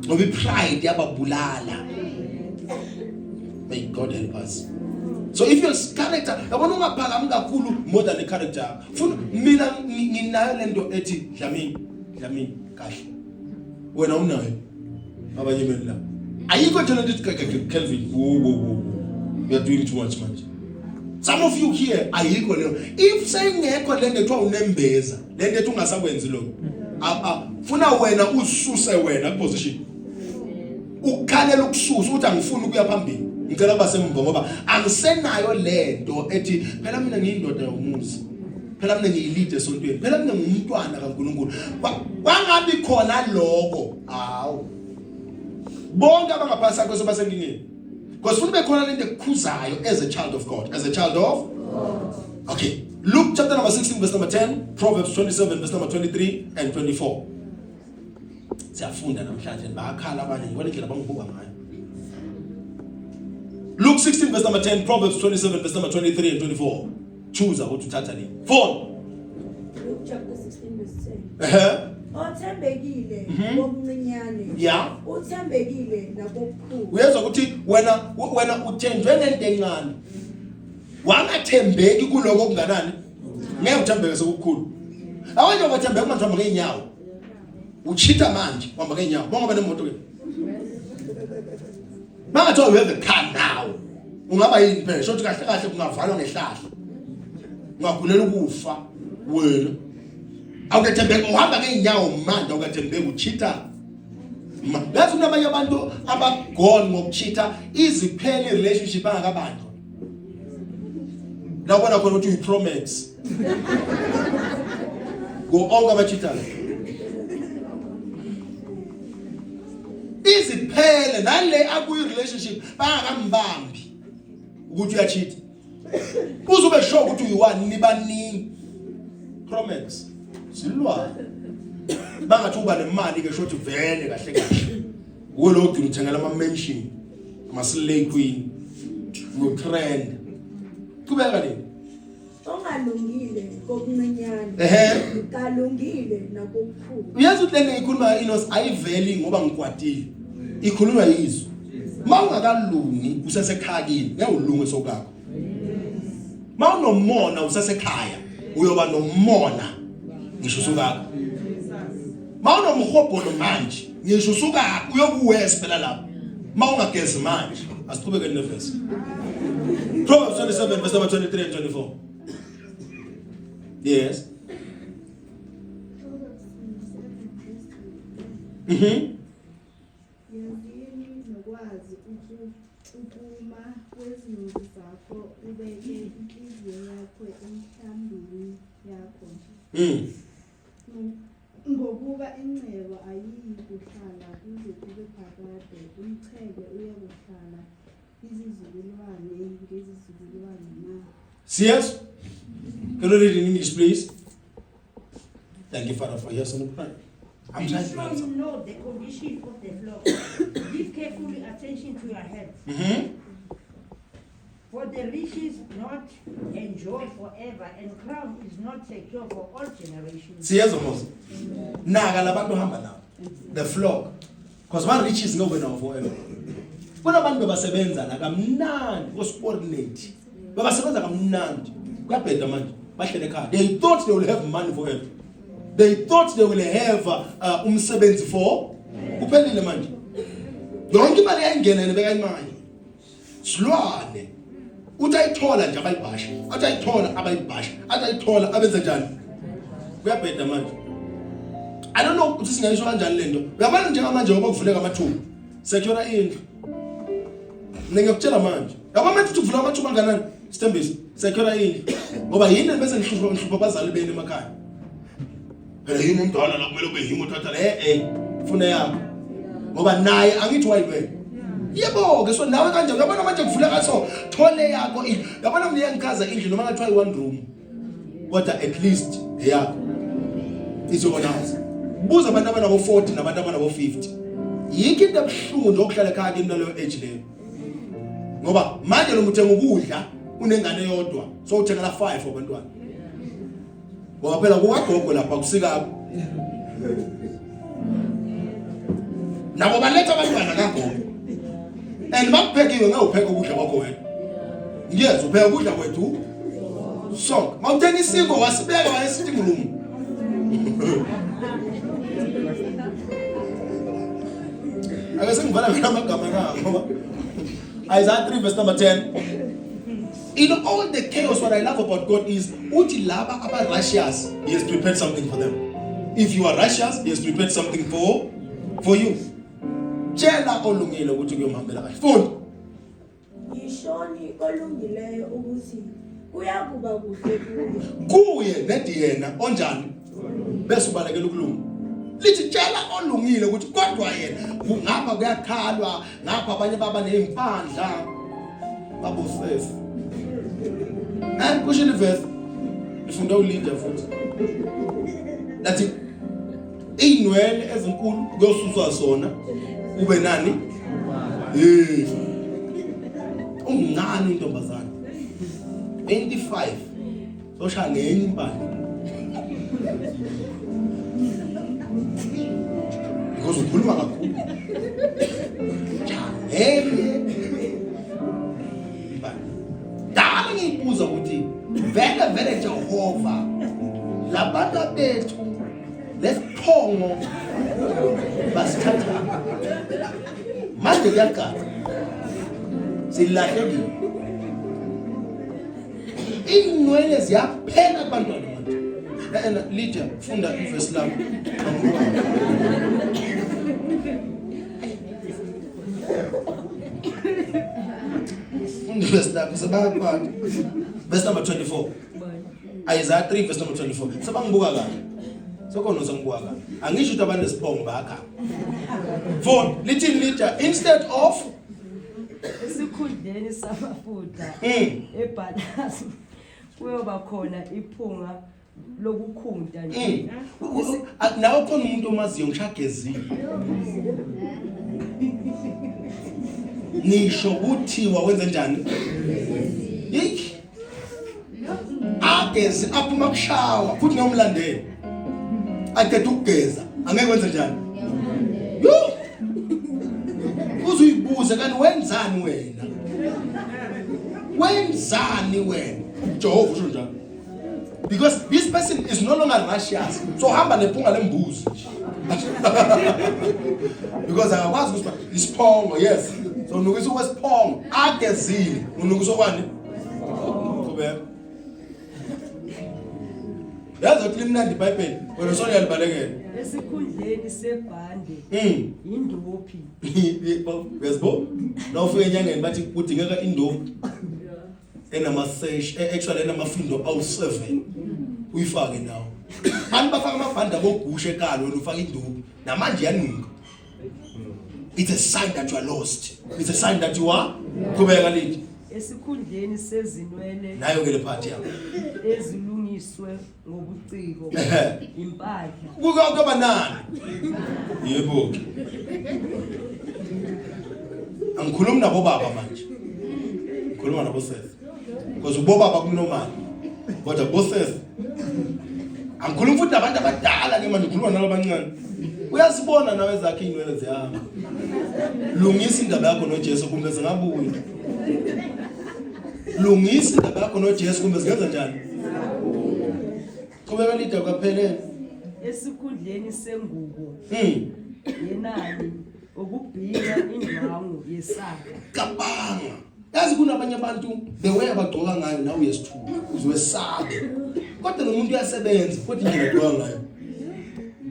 Speaker 1: Ngoba ipride yababulala. May God help us. So if your character yabona ungaphakami kakhulu more than the character. Funa mina nginayo lento ethi Dlamini Dlamini kahle. Wena unayo. Abanye benu la. Ayikho nje lento ethi Kelvin wo wo wo. You are doing too much manje. Some of you here ayikho leyo. If seyingekho lento ethiwa unembeza, lento ethi ungasakwenzi lokho. Funa wena uzisuse wena kuposition. Ukukhalela ukususa ukuthi angifuni ukuya phambili. Ngicela kuba semva ngoba angisenayo lento ethi phela mina ngiyindoda yomuzi. Phela mina ngiyilide esontweni. Phela mina ngumntwana kaNkuluNkulu. Kwangabi khona lokho. Hawu. Bonke abangaphansi kwakho sebasenkingeni. Because funa ube khona lento ekukhuzayo as a child of God, as a child of God. Okay. Luke chapter number 16 verse number 10, Proverbs 27 verse number 23 and 24. Siyafunda namhlanje bayakhala abanye ngibona indlela abangibuka ngayo. Luke 16 verse number 10, Proverbs 27 verse number 23 and 24. Choose ukuthi uthatha nini. Phone.
Speaker 6: Luke chapter 16 verse 10.
Speaker 1: Ehhe.
Speaker 6: Othembekile kokuncinyane.
Speaker 1: Yeah.
Speaker 6: Uthembekile nakokukhulu.
Speaker 1: Uyezwa ukuthi wena uthenjwe ngento encane. Wangathembeki kuloko okunganani? Ngeke uthembeke sekukhulu. Awanje ungathembeka manje uhamba ngeenyawo. Uchitha manje uhamba ngeenyawo. Bongoba nemoto ke. Bangathiwa you have a car now. Ungaba yini phela shothi kahle kahle kungavalwa ngehlahla. Ungagulela ukufa wena. Awukathembeki uhamba ngeenyawo manje awukathembeki uchitha. Yazi kunabanye abantu abagone ngokuchitha iziphele relationship angakabanjwa. La ubona khona ukuthi uyi-Promax. Go onke abachithayo. Iziphele nale akuyi relationship bangakambambi ukuthi uyachitha. Uzobe sure ukuthi uyi-one nibaningi. Promax. Silwane. Bangathi uba nemali ke shothi vele kahle kahle. Uwe lo gcina uthengela ama mansion, ama slay queen. Uyo trend. Qhubeka nini?
Speaker 6: Ongalungile kokuncinyane.
Speaker 1: Ehhe.
Speaker 6: Kalungile nakokukhulu.
Speaker 1: Uyazi ukuthi lento ngiyikhuluma inos ayiveli ngoba ngikwatile. Ikhulunywa yizwi. Uma ungakalungi usesekhaya kini, ngeke ulunge sokakho. Uma unomona usesekhaya, uyoba nomona ngisho usukakho. Uma unomhobholo manje, ngisho usukakho uyobuwes phela lapho. Uma ungagezi manje, asiqhubeke nevesi. Proverbs 27 verse number 23 and 24. Yes.
Speaker 7: Yazini nokwazi ukuma kwezimvu zakho ubeke inhliziyo yakho emhlambini yakho. Ngokuba ingcebo ayiyikuhlala kuze kube phakade, umchele uyakuhlala izizukulwane ngezizukulwane na.
Speaker 1: Yes. Can you read in English, please? Thank you, Father, for your son of prayer. I'm
Speaker 4: Be
Speaker 1: trying to
Speaker 4: sure
Speaker 1: answer.
Speaker 4: you know the condition of the flock. Give carefully attention to your health. For the The riches not endure forever, and crown is not secure for all generations.
Speaker 1: Siyezwa mos. Naka labantu hamba nabo. The flock. Because ma riches ngeke nawo forever. Kunabantu bebasebenza la kamnandi kosportnet. Bebasebenza kamnandi. Kuyabheda manje. Bahlele ekhaya. They thought they will have money forever. They thought they will have umsebenzi for kuphelile manje. Yonke imali yayingena yena bekayimali. Silwane. Uthi ayithola nje abayibhasha. Athi ayithola abayibhasha. Athi ayithola abenze njani? Kuyabheda manje. I don't know ukuthi singayisho kanjani lento. Uyabona njengamanje ngoba kuvuleka amathuba. Secure indlu. Mina ngiyakutshela manje. Yabo manje uthi kuvula amathuba kangakanani? Sithembiso. Secure indlu. Ngoba yini bese nihlupha nihlupha abazali benu emakhaya. Phela yimi umdala la kumele kube yimi othatha le eh funa yakho. Ngoba naye angithi wayibeka. Yebo ke so nawe kanje uyabona manje kuvuleka so thole yakho indlu. Yabona mina iyangichaza indlu noma ngathiwa i one room. Kodwa at least eyakho. It's your own house. Buza abantu abanabo 40 nabantu abanabo 50. Yikho into ebuhlungu nje okuhlala ekhaya kimi naleyo age leyo. Ngoba manje lo muthenga ukudla unengane yodwa so uthengela 5 abantwana. Ngoba phela kukagogo lapha kusikaphi. Nabo baletha abantwana kagogo. And bakuphekiwe ngeke upheke ukudla kwakho wena. Ngiyezwa upheka ukudla kwethu. Sonke. Mawuthenga isiko wasibeka waye sitting room. Ake sengivala mina amagama na ngoba Isaiah 3 verse number 10. In all the chaos, what I love about God is uthi laba aba righteous, he has prepared something for them. If you are righteous, he has prepared something for you. Tshela olungile ukuthi kuyomhambela kahle. Funda.
Speaker 6: Yishoni olungileyo ukuthi kuyakuba kuhle kuye.
Speaker 1: Kuye nedi yena onjani? Bese ubalekela ukulunga. Lithi tshela olungile ukuthi kodwa yena ngapha kuyakhalwa ngapha abanye baba nezimpandla babosesi eh kusho ivesi ngifunda uLinda futhi lathi inwele ezinkulu kuyosuswa zona ube nani eh umncane intombazana 25 Soshaya ngenye impande. Because ukhuluma kakhulu. Ngenye impande. Dala ngiyibuza ukuthi vele vele Jehova labantu bethu lesiphongo basithatha manje kuyaqala silahlekile Inwele ziyaphela kubantwana manje. Eh Lydia funda ivesi lakho. Funda ivesi lakho sebayakwata. Verse number 24. Isaiah 3 verse number 24. Sebangibuka kahle. Sekhona usangibuka kahle. Angisho ukuthi abanesiphongo bayakhala. Funda lithini Lydia instead of
Speaker 2: Esikhundleni samafutha ebhalasi kuyoba khona iphunga lokukhunta nje.
Speaker 1: Nawe khona umuntu omaziyo ngisho agezile. Nisho kuthiwa wenze njani? Yey. Agezi aphuma kushawa futhi ngiyomlandela. Aqeda ukugeza angeke wenze njani? Yo! Uzuyibuza kanti wenzani wena? Wenzani wena? Jehova usho njalo. Because this person is no longer righteous. So hamba nephunga lembuzi. Because akakwazi ukuthi isiphongo yes. So nukisa okwesiphongo agezile. Unukisa okwani? Qhubeka. Yazi ukuthi limnandi iBhayibheli. Wena soniyalibalekela.
Speaker 2: Esikhundleni sebhande indophi.
Speaker 1: Uyazibona? Nawufika enyangeni bathi kudingeka indophi. Enama-sash, actually enamafindo awu-7 uyifake nawo. Abantu bafaka amabhande abogusha ekalo wena ufaka indophi. Namanje iyanuka. It's a sign that you are lost. It's a sign that you are. Qhubeka lithi.
Speaker 2: Esikhundleni sezinwele
Speaker 1: Nayo ke le part yakho.
Speaker 2: ezilungiswe ngobuciko impahla.
Speaker 1: Kuka kuba nani? Yebo ke. Angikhulumi nabo baba manje. Ngikhuluma nabo sesi. Because ubobaba kunormal. Kodwa bosesi angikhulumi futhi nabantu abadala ke manje ngikhuluma nalabancane. Uyasibona nawe ezakhe inwele ziyahamba. Lungisa indaba yakho noJesu kumbe zingabuya. Lungisa indaba yakho noJesu kumbe zingenza njani? Qhubeka lida kwaphelele.
Speaker 2: Esikhundleni sengubo. Yenani ukubhina indwangu yesaka.
Speaker 1: Cabanga. Yazi kunabanye abantu the way abagcoka ngayo nawe uyesithuka uzwesabe. Kodwa lo muntu uyasebenza kodwa indlela agcoka ngayo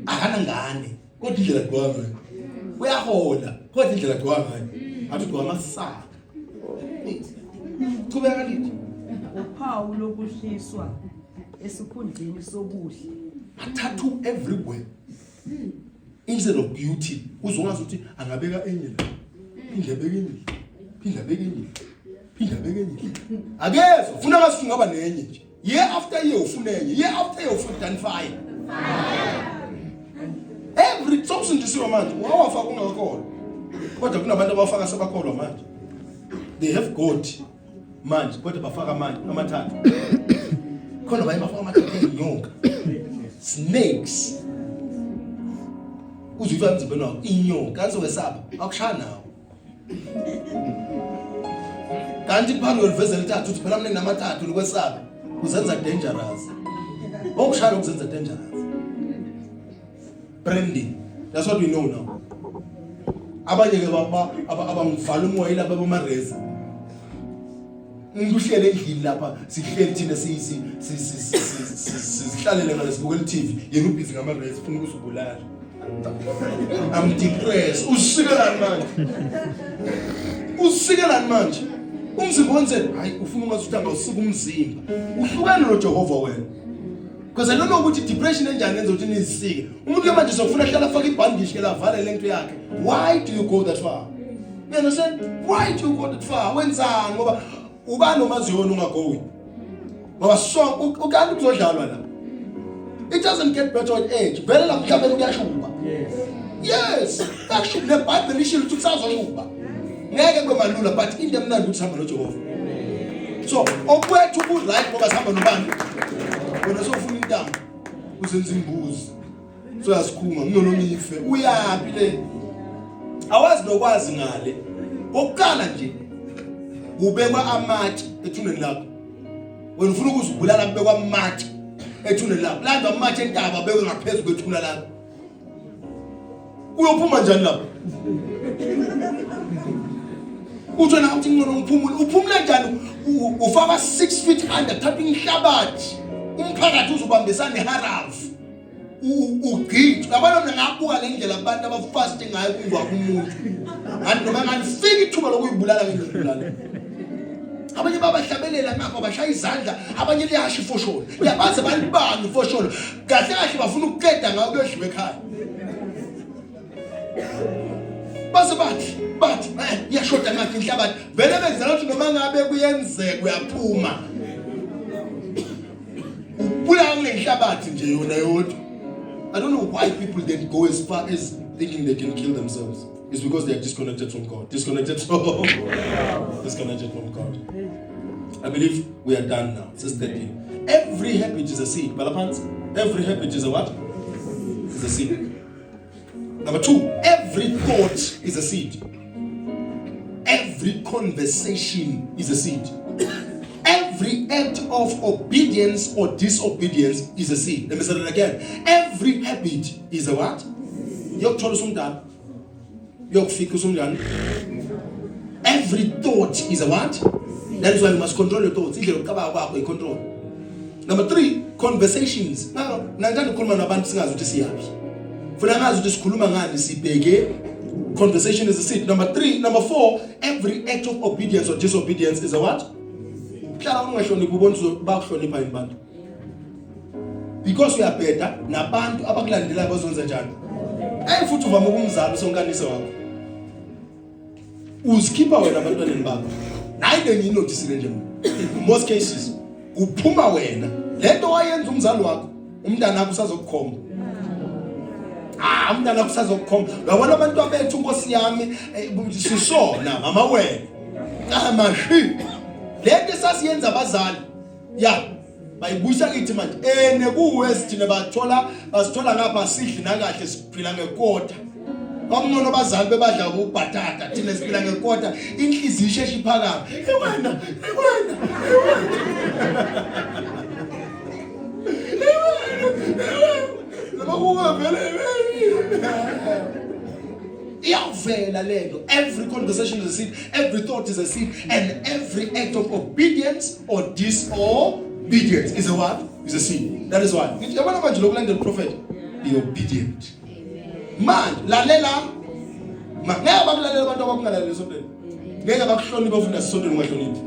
Speaker 1: akanangane kodwa indlela agcoka ngayo uyahola kodwa indlela agcoka ngayo athi ugcoka amasaka. Qhubeka lithi
Speaker 2: uphawu lokuhliswa esikhundleni sobuhle.
Speaker 1: Tattoo everywhere. Instead of beauty uzongazi ukuthi angabeka enye la. Phinde abeke enye. Phinde abeke enye. Phinde abeke enye. Akezwa ufuna ngathi ungaba nenye nje. Year after year ufuna enye. Year after year ufuna done fire. Every sokusindisiwe manje wawafaka ungakholwa. Kodwa kunabantu abafaka sebakholwa manje. They have God manje kodwa bafaka manje amathathu. Khona baye bafaka amathathu enyoka. Snakes. Uzizwa emzimbeni wakho inyoka kanti wesaba akushaya nawo. Kanti phambi kwelivezela ithathu uthi phela mina nginamathathu lokwesabe uzenza dangerous. Okushaya ukuzenza dangerous. Branding. That's what we know now. Abanye ke abangivala umoya ilaba bamareza. Umuntu uhlele endlini lapha sihleli thina sisi sizihlalele ngale sibukela i-TV yena ubhizi ngamareza ufuna ukuzibulala. I'm depressed. Usikelani manje? Usikelani manje? Umzimba wenzeni? Hayi ufuna ungazi ukuthi angawusuka umzimba. Uhlukene noJehova wena. Because I don't know ukuthi depression enjani enza ukuthi nizisike. Umuntu ke manje sokufuna hlala afake ibhandishi ke lavale lento yakhe. Why do you go that far? You understand? Why do you go that far? Wenzani ngoba ubani omaziyo wena ungagoyi? Ngoba so ukanti kuzodlalwa la. It doesn't get better with age. Vele la mhlabeni kuyashuba.
Speaker 3: Yes.
Speaker 1: Yes, kuyashuba neBhayibheli lishilo ukuthi kusazoshuba. Ngeke kube malula but into emnandi ukuthi hamba noJehova. So okwethu ku right ngoba sihamba nobani? Wena sofuna intambo uzenza imbuzi. So yasikhunga ngcono ngife. Uyapi le? Awazi nokwazi ngale. Kokuqala nje kubekwa amatshe ethuneni lakho. Wena ufuna ukuzibulala kubekwa amatshe ethuneni lakho. Landwa amatshe entaba abekwe ngaphezulu kwethuna lakho. Uyophuma njani lapho? Uthi wena uthi ngcono ngiphumule. Uphumula njani? Ufaka 6 feet under thatha inhlabathi. Umphakathi uzobambisana neharafu. Ugqitshwe. Yabona mina ngabuka le ndlela abantu abafast ngayo kungcwaba umuntu. Ngathi noma ngalifika ithuba lokuyibulala ngizibulala. Abanye babahlabelela ngapha bashaya izandla, abanye liyasha ifosholo. Uyabaze balibanga ifosholo. Kahle kahle bafuna ukuqeda ngawo kuyodliwa ekhaya. Base bathi iyashoda ngathi inhlabathi. Vele benzela ukuthi noma ngabe kuyenzeka uyaphuma. Ubulala ngenhlabathi nje yona yodwa. I don't know why people then go as far as thinking they can kill themselves. It's because they are disconnected from God. Disconnected from disconnected from God. I believe we are done now. Since 13. Every habit is a seed. Balapans, every habit is a what? Is a seed. Number 2, every thought is a seed. Every conversation is a seed. Every act of obedience or disobedience is a seed. Let me say that again. Every habit is a what? Yokuthola usumdala. Yokufika usumdala. Every thought is a what? That is why you must control your thoughts. Indlela yokucabanga kwakho i-control. Number 3, conversations. Now, ngithanda ukukhuluma nabantu singazi ukuthi siyaphi. Funa ngazi ukuthi sikhuluma ngani sibheke. Conversation is a seed. Number 3, number 4, every act of obedience or disobedience is a what? Hlala ungahloniphi ubona bakuhlonipha yini bantu. Because uyabheda nabantu abakulandelayo bazonza njani? Hey futhi uvama ukumzala usonkanise wakho. Uzikhipha wena abantwaneni bakho. Nayi le ngiyinothisile nje mina. In most cases uphuma wena. Lento wayenza umzali wakho umntana wakho usazokukhomba. Ah umntana wakho usazokukhomba. Uyabona abantu abethu Nkosi yami sisona mama wena. Amashi. Lento esasiyenza abazali ya bayibuyisa kithi manje. Ene kuwe sithina bathola basithola ngapha sidli nakahle, siphila ngekota. Kwakungcono abazali bebadla ubhatata, thina siphila ngekota, inhliziyo isheshe iphakame. Ewena, ewena, ewena. Noma kuwe vele iyawuvela lento. Every conversation is a seed, every thought is a seed, and every act of obedience or disobedience is a what? Is a seed. That is why ngithi yabona manje lokulandela prophet, be obedient manje, lalela ma ngeke bakulalela abantu abakungalaleli esontweni, ngeke bakuhloniphe ufuna esontweni ungahloniphi.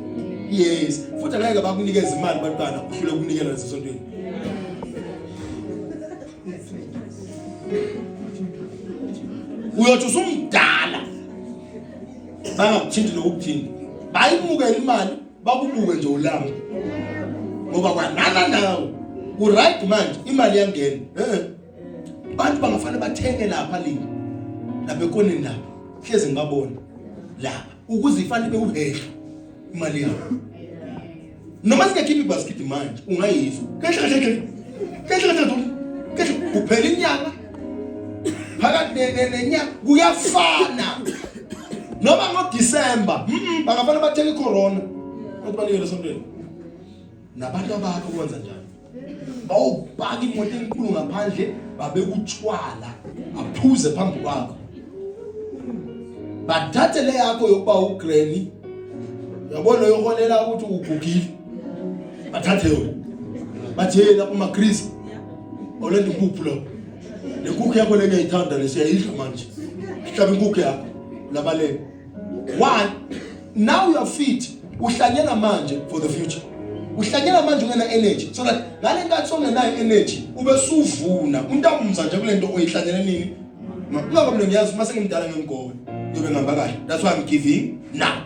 Speaker 1: Yes, futhi angeke bakunikeze imali bantwana uhlule ukunikela nasesontweni. Uyothi usumdala bangakuthinti nokukuthinta, bayimukele imali, bakubuke nje ulamba ngoba kwanana nawe ku-right manje, imali yangena. Bantu bangafane bathenge lapha lini lapha ekoneni lapha, hlezi ngibabona lapha ukuze ifane ibe uhehlo imali yabo, noma singakhiphi ibhasikidi manje ungayizwa kehle kahle kehle kehle kahle kehle, kuphela inyanga, phakathi nenyanga kuyafana noma ngoDisemba bangafana bathenga icorona bathi banikele esontweni nabantu abakho. Kwenza njani? Bawubhaka imoto enkulu ngaphandle, babeka utshwala, aphuze phambi kwakho, bathathe le yakho yokuba ugranny, yabona, yoholela ukuthi ugugile, bathathe yona, bathi hey, lapho magrisi awulenda inkukhu lapho, le nkukhu yakho le ngiyayithanda, le siyayidla manje, hlaba inkukhu yakho labalele. One, now you are fit. Uhlanyela manje for the future, uhlanyela manje ungena energy so that ngale nkathi ongenayo energy ube suvuna untamza nje kule nto oyihlanyele nini. Ungaba mina ngiyazi uma sengimdala ngengigowe ngiyobe ngihamba kahle. That's why I'm giving now.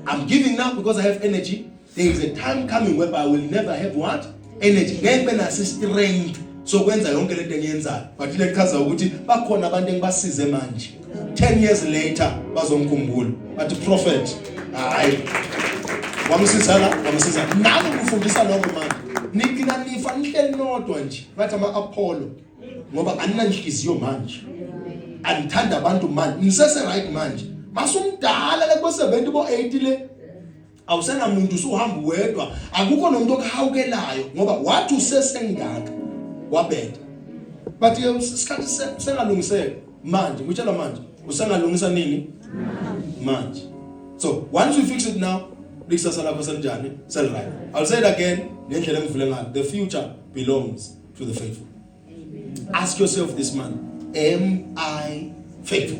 Speaker 1: I'm giving now because I have energy. There is a time coming whereby I will never have what? Energy. Ngeke ngibe naso strength sokwenza yonke lento engiyenzayo, but ile chaza ukuthi bakhona abantu engibasize manje, 10 years later bazongikhumbula, bathi prophet, hayi, wamsiza la, wamsiza. Nami ngifundisa lokho manje. Nigcina nifa nihleli nodwa nje ngathi ama-Apollo ngoba aninanhliziyo manje, anithanda abantu manje, nisese right manje. Masumdala le ko 70 bo 80 le, awusenamuntu, usuhamba wedwa, akukho nomuntu okuhawukelayo ngoba wathi usesengaka wabheda. But ke isikhathi sengalungiseka manje, ngitshela manje, usengalungisa nini manje. So once we fix it now, likusasa lakho selinjani? Sel-right. I'll say it again ngendlela engivule ngayo: the future belongs to the faithful. Ask yourself this month, am I faithful?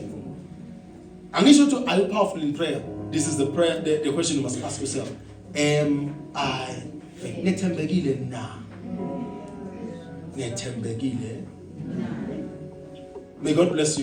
Speaker 1: Angisho ukuthi are you powerful in prayer. This is the prayer, the question you must ask yourself: am I faithful? Nethembekile na? Nethembekile? May God bless you.